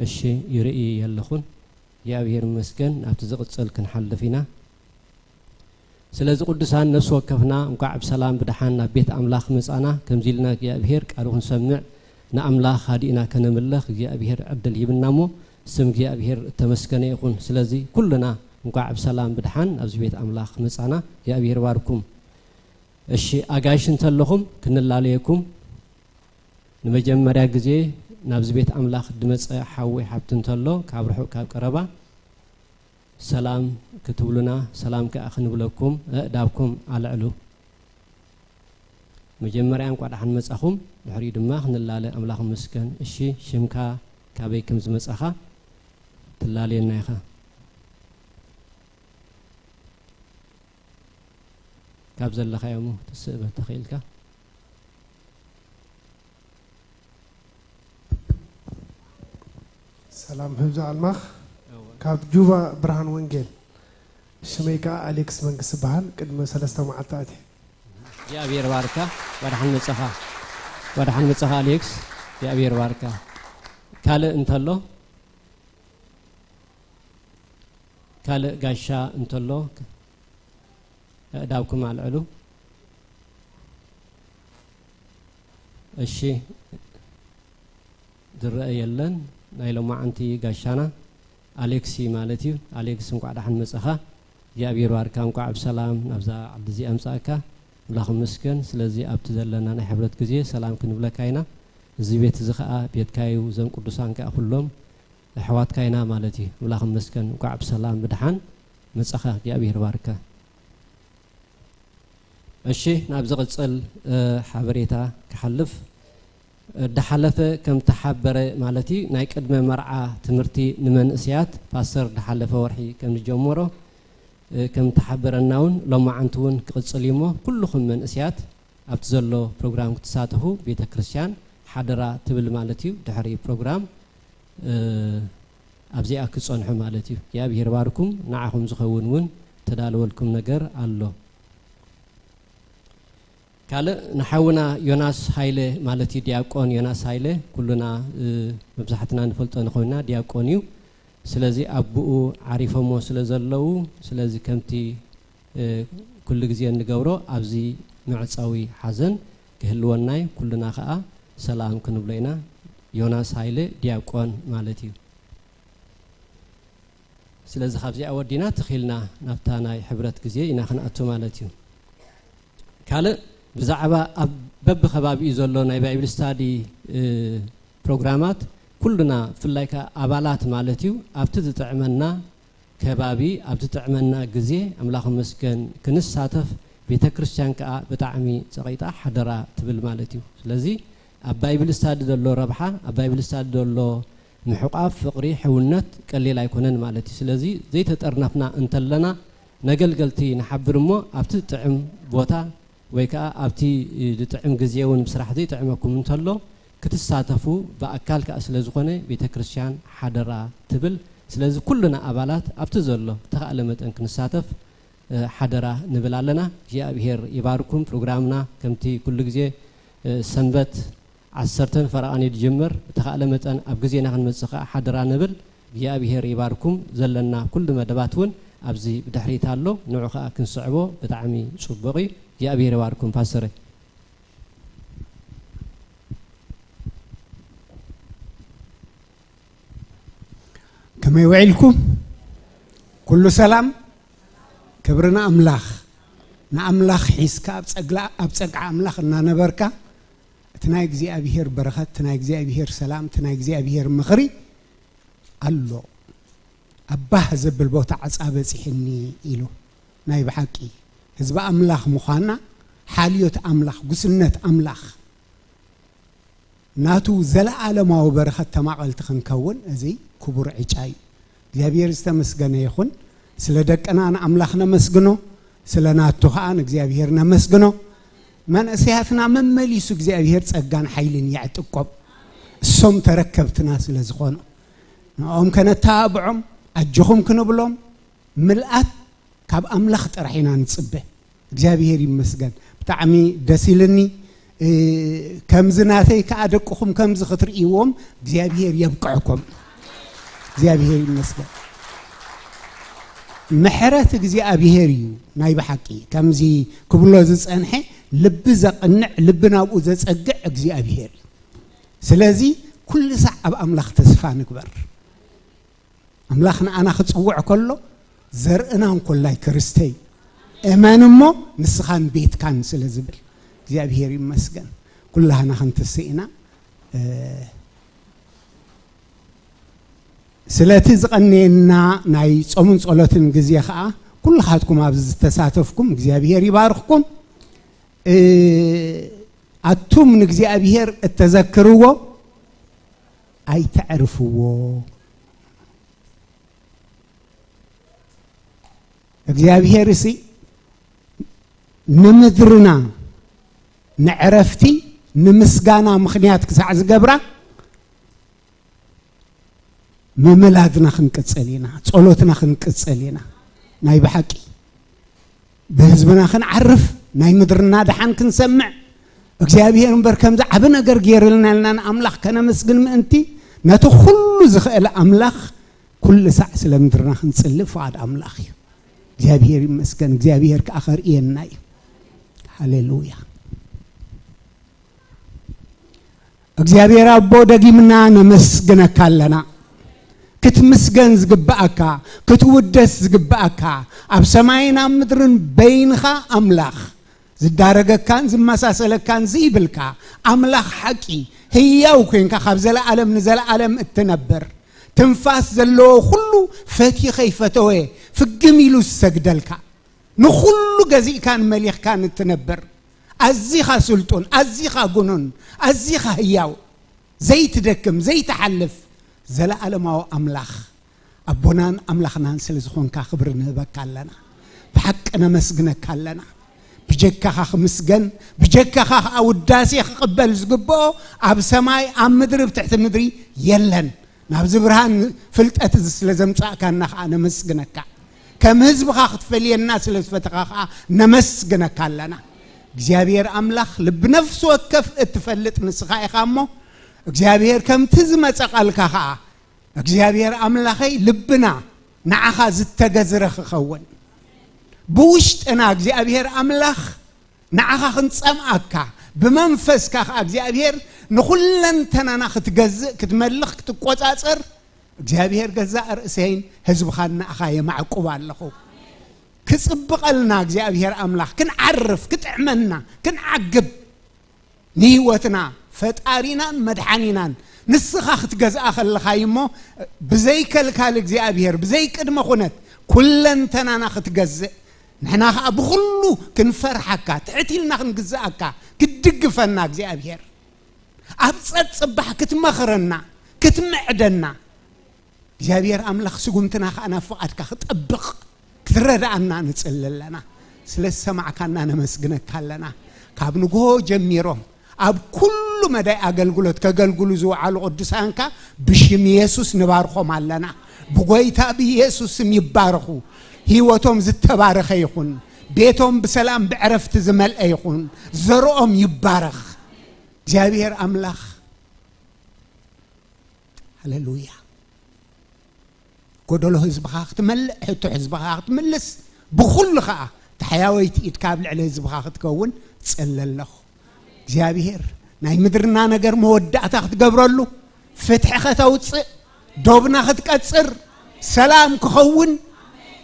እሺ፣ ይርኢ የለኹን። እግዚኣብሔር ይመስገን። ናብቲ ዝቕጽል ክንሓልፍ ኢና። ስለዚ ቅዱሳን፣ ነፍሲ ወከፍና እንኳዕ ብሰላም ብደሓን ናብ ቤት ኣምላኽ መጻና። ከምዚ ኢልና እግዚኣብሔር ቃሉ ክንሰምዕ፣ ንኣምላኽ ሃዲእና ከነምልኽ እግዚኣብሔር ዕድል ሂብና እሞ፣ ስም እግዚኣብሔር እተመስገነ ይኹን። ስለዚ ኩልና እንኳዕ ብሰላም ብደሓን ናብዚ ቤት ኣምላኽ መጻና። እግዚኣብሔር ባርኩም። እሺ፣ ኣጋይሽ እንተለኹም ክንላለየኩም። ንመጀመርያ ግዜ ናብዚ ቤት ኣምላኽ ድመጸ ሓው ወይ ሓብቲ እንተሎ፣ ካብ ርሑቕ ካብ ቀረባ ሰላም ክትብሉና፣ ሰላም ከኣ ክንብለኩም፣ ኣእዳብኩም ኣልዕሉ። መጀመርያ እንቋዕ ደሓን መጻኹም፣ ድሕሪኡ ድማ ክንላለ። ኣምላኽ ይመስገን። እሺ፣ ሽምካ፣ ካበይ ከም ዝመጻኻ ትላለየና ኢኻ። ካብ ዘለኻዮ እሞ ክትስእበ ተኽኢልካ። ሰላም ህብዛ ኣልማኽ። እወ። ካብ ጁባ ብርሃን ወንጌል። ሽመይ ከኣ ኣሌክስ መንግስቲ ይበሃል። ቅድሚ ሰለስተ መዓልቲ ኣትየ። እግዚኣብሔር ባርካ። ወድሓን መጻኻ። ወድሓን መጻኻ ኣሌክስ። እግዚኣብሔር ባርካ። ካልእ እንተሎ? ካልእ ጋሻ እንተሎ? ኣእዳውኩም ኣልዕሉ። እሺ፣ ዝረአ የለን። ናይ ሎማዓንቲ ጋሻና ኣሌክስ እዩ ማለት እዩ። ኣሌክስ፣ እንቋዕ ደሓን መጻኻ። እግዚኣብሔር ባርካ፣ እንቋዕ ብሰላም ናብዛ ዓዲ እዚኣ ኣምጻእካ። ኣምላኽ ይመስገን። ስለዚ ኣብቲ ዘለና ናይ ሕብረት ግዜ ሰላም ክንብለካ ኢና። እዚ ቤት እዚ ኸኣ ቤትካ እዩ። እዞም ቅዱሳን ከኣ ኩሎም ኣሕዋትካ ኢና ማለት እዩ። ኣምላኽ ይመስገን። እንቋዕ ብሰላም ብደሓን መጻኻ። እግዚኣብሔር ባርካ። እሺ፣ ናብ ዝቕጽል፣ እ፣ ሓበሬታ ክሓልፍ፣ እ፣ ዳሓለፈ ከም ተሓበረ ማለት እዩ፣ ናይ ቅድመ መርዓ ትምህርቲ ንመንእሰያት ፓስተር ዳሓለፈ ወርሒ ከም ዝጀመሮ፣ እ፣ ከም ተሓበረና እውን ሎማዓንቲ እውን ክቕጽል እዩ እሞ፣ ኩልኹም መንእሰያት ኣብቲ ዘሎ ፕሮግራም ክትሳተፉ ቤተ ክርስቲያን ሓደራ ትብል ማለት እዩ። ድሕሪ ፕሮግራም፣ እ፣ ኣብዚኣ ክጸንሑ ማለት እዩ። እግዚኣብሔር ባርኩም፣ ንዓኹም ዝኸውን እውን ተዳለወልኩም ነገር ኣሎ። ካልእ ንሓውና ዮናስ ሃይለ ማለት እዩ፣ ዲያቆን ዮናስ ሃይለ ኩልና፣ እ፣ መብዛሕትና ንፈልጦ ንኾይና ዲያቆን እዩ። ስለዚ ኣቦኡ ዓሪፎሞ ስለ ዘለዉ፣ ስለዚ ከምቲ፣ እ፣ ኩሉ ግዜ እንገብሮ ኣብዚ መዕጸዊ ሓዘን ክህልወናይ ኩልና ከኣ ሰላም ክንብሎ ኢና። ዮናስ ሃይለ ዲያቆን ማለት እዩ። ስለዚ ካብዚኣ ወዲና ትኺልና ናብታ ናይ ሕብረት ግዜ ኢና ክንኣቱ ማለት እዩ። ካልእ ብዛዕባ ኣብ በብከባቢኡ ዘሎ ናይ ባይብል ስታዲ፣ እ፣ ፕሮግራማት ኩልና ብፍላይ ከኣ ኣባላት ማለት እዩ ኣብቲ ዝጥዕመና ከባቢ ኣብቲ ዝጥዕመና ግዜ ኣምላኽ ይመስገን ክንሳተፍ ቤተ ክርስቲያን ከኣ ብጣዕሚ ጸቒጣ ሓደራ ትብል ማለት እዩ። ስለዚ ኣብ ባይብል ስታዲ ዘሎ ረብሓ ኣብ ባይብል ስታዲ ዘሎ ምሕቋፍ ፍቕሪ ሕውነት ቀሊል ኣይኮነን ማለት እዩ። ስለዚ ዘይተጠርነፍና እንተለና ነገልገልቲ ንሓብር እሞ ኣብቲ ዝጥዕም ቦታ ወይ ከኣ ኣብቲ ዝጥዕም ግዜ እውን ስራሕ ዘይጥዕመኩም እንተሎ ክትሳተፉ ብኣካል ከኣ ስለ ዝኾነ ቤተ ክርስቲያን ሓደራ ትብል። ስለዚ ኩልና ኣባላት ኣብቲ ዘሎ ብተኻእለ መጠን ክንሳተፍ፣ እ፣ ሓደራ ንብል ኣለና። እግዚኣብሔር ይባርኩም። ፕሮግራምና ከምቲ ኩሉ ግዜ፣ እ፣ ሰንበት ዓሰርተ ፈረቓን እዩ ዝጅምር። ብተኻእለ መጠን ኣብ ግዜና ክንመጽእ ከኣ ሓደራ ንብል። እግዚኣብሔር ይባርኩም። ዘለና ኩሉ መደባት እውን ኣብዚ ብድሕሪት ኣሎ። ንዑ ከኣ ክንስዕቦ ብጣዕሚ ጽቡቕ እዩ። እግዚኣብሔር ይባርኩም ፓስተረይ። ከመይ ውዒልኩም? ኩሉ ሰላም? ክብሪ ንኣምላኽ። ንኣምላኽ ሒዝካ ኣብ ጸግላ-፣ ኣብ ጸግዓ ኣምላኽ እናነበርካ፣ እቲ ናይ እግዚኣብሔር በረኸት፣ እቲ ናይ እግዚኣብሔር ሰላም፣ እቲ ናይ እግዚኣብሔር ምኽሪ ኣሎ። ኣብ ባህ ዘብል ቦታ ዓጻ በጺሕኒ ኢሉ። ናይ ብሓቂ ህዝቢ ኣምላኽ ምዃንና፣ ሓልዮት ኣምላኽ፣ ጉስነት ኣምላኽ፣ ናቱ ዘለኣለማዊ በረኸት ተማቐልቲ ክንከውን፣ እዚ ክቡር ዕጫ እዩ። እግዚኣብሔር ዝተመስገነ ይኹን። ስለ ደቅና ንኣምላኽ ነመስግኖ፣ ስለ ናቱ ኸኣ ንእግዚኣብሔር ነመስግኖ። መንእሰያትና መመሊሱ እግዚኣብሔር ጸጋን ሓይልን የዕጥቆም። እሶም ተረከብትና ስለ ዝኾኑ፣ ንኦም ከነተባብዖም፣ ኣጆኹም ክንብሎም፣ ምልኣት ካብ ኣምላኽ ጥራሕ ኢና ንጽበ። እግዚኣብሔር ይመስገን። ብጣዕሚ ደስ ኢልኒ። እ፣ ከምዚ ናተይ ከኣ ደቅኹም ከምዚ ክትርእይዎም እግዚኣብሔር የብቅዕኩም። እግዚኣብሔር ይመስገን። ምሕረት እግዚኣብሔር እዩ ናይ ብሓቂ። ከምዚ ክብሎ ዝጸንሐ ልቢ ዘቕንዕ፣ ልቢ ናብኡ ዘጸግዕ እግዚኣብሔር እዩ። ስለዚ ኩሉ ሳዕ ኣብ ኣምላኽ ተስፋ ንግበር። ኣምላኽ ንኣና ክጽውዕ ከሎ ዘርእና እንኮላይ ክርስተ እዩ። እመን እሞ ንስኻን ቤትካን ስለ ዝብል እግዚኣብሔር ይመስገን። ኩላህና ክንትስእ ኢና። እ፣ ስለቲ ዝቐነየና ናይ ጾምን ጸሎትን ግዜ ኸኣ ኩልኻትኩም ኣብዚ ዝተሳተፍኩም እግዚኣብሔር ይባርኽኩም። እ፣ ኣቱም ንእግዚኣብሔር እተዘክርዎ ኣይተዕርፍዎ። እግዚኣብሔር እሲ ንምድርና ንዕረፍቲ ንምስጋና ምኽንያት ክሳዕ ዝገብራ ምምላድና ክንቅጽል ኢና፣ ጸሎትና ክንቅጽል ኢና። ናይ ብሓቂ ብህዝብና ክንዓርፍ፣ ናይ ምድርና ደሓን ክንሰምዕ፣ እግዚኣብሔር እምበር ከምዚ ዓቢ ነገር ገይርልና ኢልና ንኣምላኽ ከነመስግን ምእንቲ፣ ነቲ ኩሉ ዝኽእል ኣምላኽ ኩሉ ሳዕ ስለ ምድርና ክንጽሊ ፍቓድ ኣምላኽ እዩ። እግዚኣብሔር ይመስገን። እግዚኣብሔር ከኣ ከርእየና እዩ። ሃሌሉያ። እግዚኣብሔር ኣቦ፣ ደጊምና ነመስግነካ ኣለና። ክትምስገን ዝግብኣካ፣ ክትውደስ ዝግብኣካ፣ ኣብ ሰማይን ኣብ ምድርን በይንኻ ኣምላኽ፣ ዝዳረገካን ዝመሳሰለካን ዘይብልካ፣ ኣምላኽ ሓቂ፣ ህያው ኮይንካ ካብ ዘለኣለም ንዘለኣለም እትነብር፣ ትንፋስ ዘለዎ ኩሉ ፈትዩ ከይፈተወ ፍግም ኢሉ ዝሰግደልካ፣ ንኹሉ ገዚእካን መሊኽካን እትነብር፣ ኣዚኻ ስልጡን፣ ኣዚኻ ግኑን፣ ኣዚኻ ህያው፣ ዘይትደክም፣ ዘይትሓልፍ፣ ዘለኣለማዊ ኣምላኽ ኣቦናን ኣምላኽናን ስለ ዝኾንካ ክብሪ ንህበካ ኣለና። ብሓቂ ነመስግነካ ኣለና። ብጀካኻ ክምስገን፣ ብጀካኻ ኸኣ ውዳሴ ክቕበል ዝግብኦ ኣብ ሰማይ፣ ኣብ ምድሪ፣ ኣብ ትሕቲ ምድሪ የለን። ናብዚ ብርሃን ፍልጠት እዚ ስለ ዘምጻእካና ኸኣ ነመስግነካ። ከም ህዝብኻ ክትፈልየና ስለ ዝፈተኻ ኸኣ ነመስግነካ ኣለና። እግዚኣብሔር ኣምላኽ ልቢ ነፍሲ ወከፍ እትፈልጥ ንስኻ ኢኻ እሞ፣ እግዚኣብሔር ከምቲ ዝመጸ ቃልካ ኸኣ፣ እግዚኣብሔር ኣምላኸይ ልብና ንዓኻ ዝተገዝረ ክኸውን፣ ብውሽጥና እግዚኣብሔር ኣምላኽ ንዓኻ ክንጸምኣካ፣ ብመንፈስካ ኸኣ እግዚኣብሔር ንኹለንተናና ክትገዝእ፣ ክትመልኽ፣ ክትቆጻጸር፣ እግዚኣብሔር ገዛእ ርእሰይን ህዝብኻን ንኣኻ የማዕቁብ ኣለኹ። ክጽብቐልና እግዚኣብሔር ኣምላኽ፣ ክንዓርፍ፣ ክጥዕመና፣ ክንዓግብ፣ ንህይወትና ፈጣሪናን መድሓኒናን ንስኻ ክትገዝኣ ከለኻ እዩ እሞ፣ ብዘይ ከልካል እግዚኣብሔር፣ ብዘይ ቅድመ ኩነት ኩለንተናና ክትገዝእ፣ ንሕና ኸኣ ብኹሉ ክንፈርሓካ፣ ትሕት ኢልና ክንግዝኣካ፣ ክትድግፈና እግዚኣብሔር፣ ኣብ ጸጽባሕ ክትመኽረና፣ ክትምዕደና፣ እግዚኣብሔር ኣምላኽ ስጉምትና ኸኣ ናብ ፍቓድካ ክጠብቕ ክትረድኣና ንጽሊ ኣለና። ስለ ዝሰማዕካና ነመስግነካ ኣለና። ካብ ንግሆ ጀሚሮም ኣብ ኩሉ መዳይ ኣገልግሎት ከገልግሉ ዝወዓሉ ቅዱሳንካ ብሽም የሱስ ንባርኾም ኣለና። ብጎይታ ብየሱስ ስም ይባረኹ። ህይወቶም ዝተባረኸ ይኹን። ቤቶም ብሰላም ብዕረፍቲ ዝመልአ ይኹን። ዘርኦም ይባረኽ። እግዚኣብሔር ኣምላኽ፣ ሃሌሉያ። ጎደሎ ህዝብኻ ክትመልእ፣ ሕቶ ህዝብኻ ክትምልስ፣ ብኹሉ ኸኣ ተሓያወይቲ ኢድካ ኣብ ልዕሊ ህዝብኻ ክትከውን ጽለ ኣለኹ። እግዚኣብሔር ናይ ምድርና ነገር መወዳእታ ክትገብረሉ፣ ፍትሒ ከተውጽእ፣ ዶብና ክትቀጽር፣ ሰላም ክኸውን፣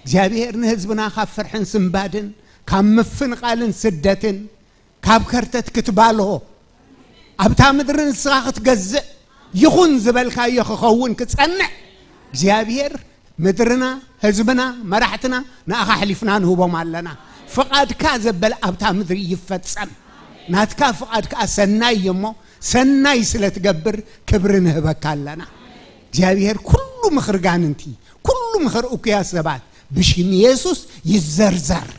እግዚኣብሔር ንህዝብና ካብ ፍርሕን ስንባድን፣ ካብ ምፍንቓልን ስደትን፣ ካብ ከርተት ክትባልሆ፣ ኣብታ ምድሪ ንስኻ ክትገዝእ ይኹን ዝበልካዮ ክኸውን ክጸንዕ፣ እግዚኣብሔር ምድርና፣ ህዝብና፣ መራሕትና ንኣኻ ኣሕሊፍና ንህቦም ኣለና። ፍቓድካ ዘበለ ኣብታ ምድሪ ይፈጸም። ናትካ ፍቓድ ከኣ ሰናይ እዩ እሞ፣ ሰናይ ስለ ትገብር ክብሪ ንህበካ ኣለና። እግዚኣብሔር ኩሉ ምኽሪ ጋንንቲ፣ ኩሉ ምኽሪ እኩያት ሰባት ብሽም የሱስ ይዘርዘር።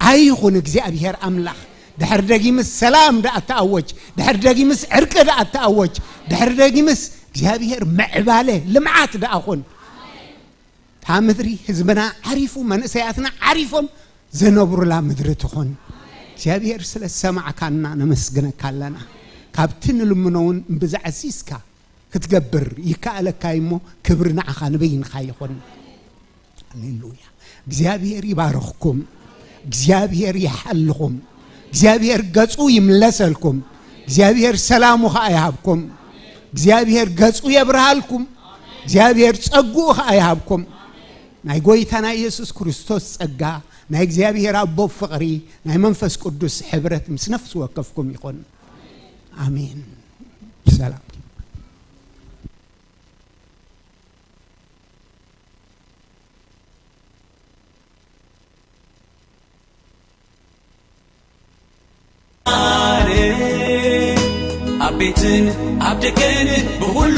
ኣይኹን እግዚኣብሔር ኣምላኽ። ድሕር ደጊምስ ሰላም ደኣ ተኣወጅ፣ ድሕር ደጊምስ ዕርቂ ደኣ ተኣወጅ፣ ድሕር ደጊምስ እግዚኣብሔር ምዕባለ ልምዓት ደኣ ኹን። እታ ምድሪ ህዝብና ዓሪፉ፣ መንእሰያትና ዓሪፎም ዘነብሩላ ምድሪ ትኹን። እግዚኣብሔር ስለ ዝሰማዕካና ነመስግነካ ኣለና። ካብቲ ንልምኖ እውን እምብዛ ዓዚዝካ ክትገብር ይከኣለካ እሞ፣ ክብሪ ንዓኻ ንበይንኻ ይኹን። ሃሌሉያ። እግዚኣብሔር ይባርኽኩም። እግዚኣብሔር ይሓልኹም። እግዚኣብሔር ገጹ ይምለሰልኩም። እግዚኣብሔር ሰላሙ ኸኣ ይሃብኩም። እግዚኣብሔር ገጹ የብርሃልኩም። እግዚኣብሔር ጸግኡ ኸኣ ይሃብኩም። ናይ ጎይታና ኢየሱስ ክርስቶስ ጸጋ፣ ናይ እግዚኣብሔር ኣቦ ፍቕሪ፣ ናይ መንፈስ ቅዱስ ሕብረት ምስ ነፍሲ ወከፍኩም ይኹን። ኣሜን። ብሰላም። ኣብ ቤትን ኣብ ደገን ብኹሉ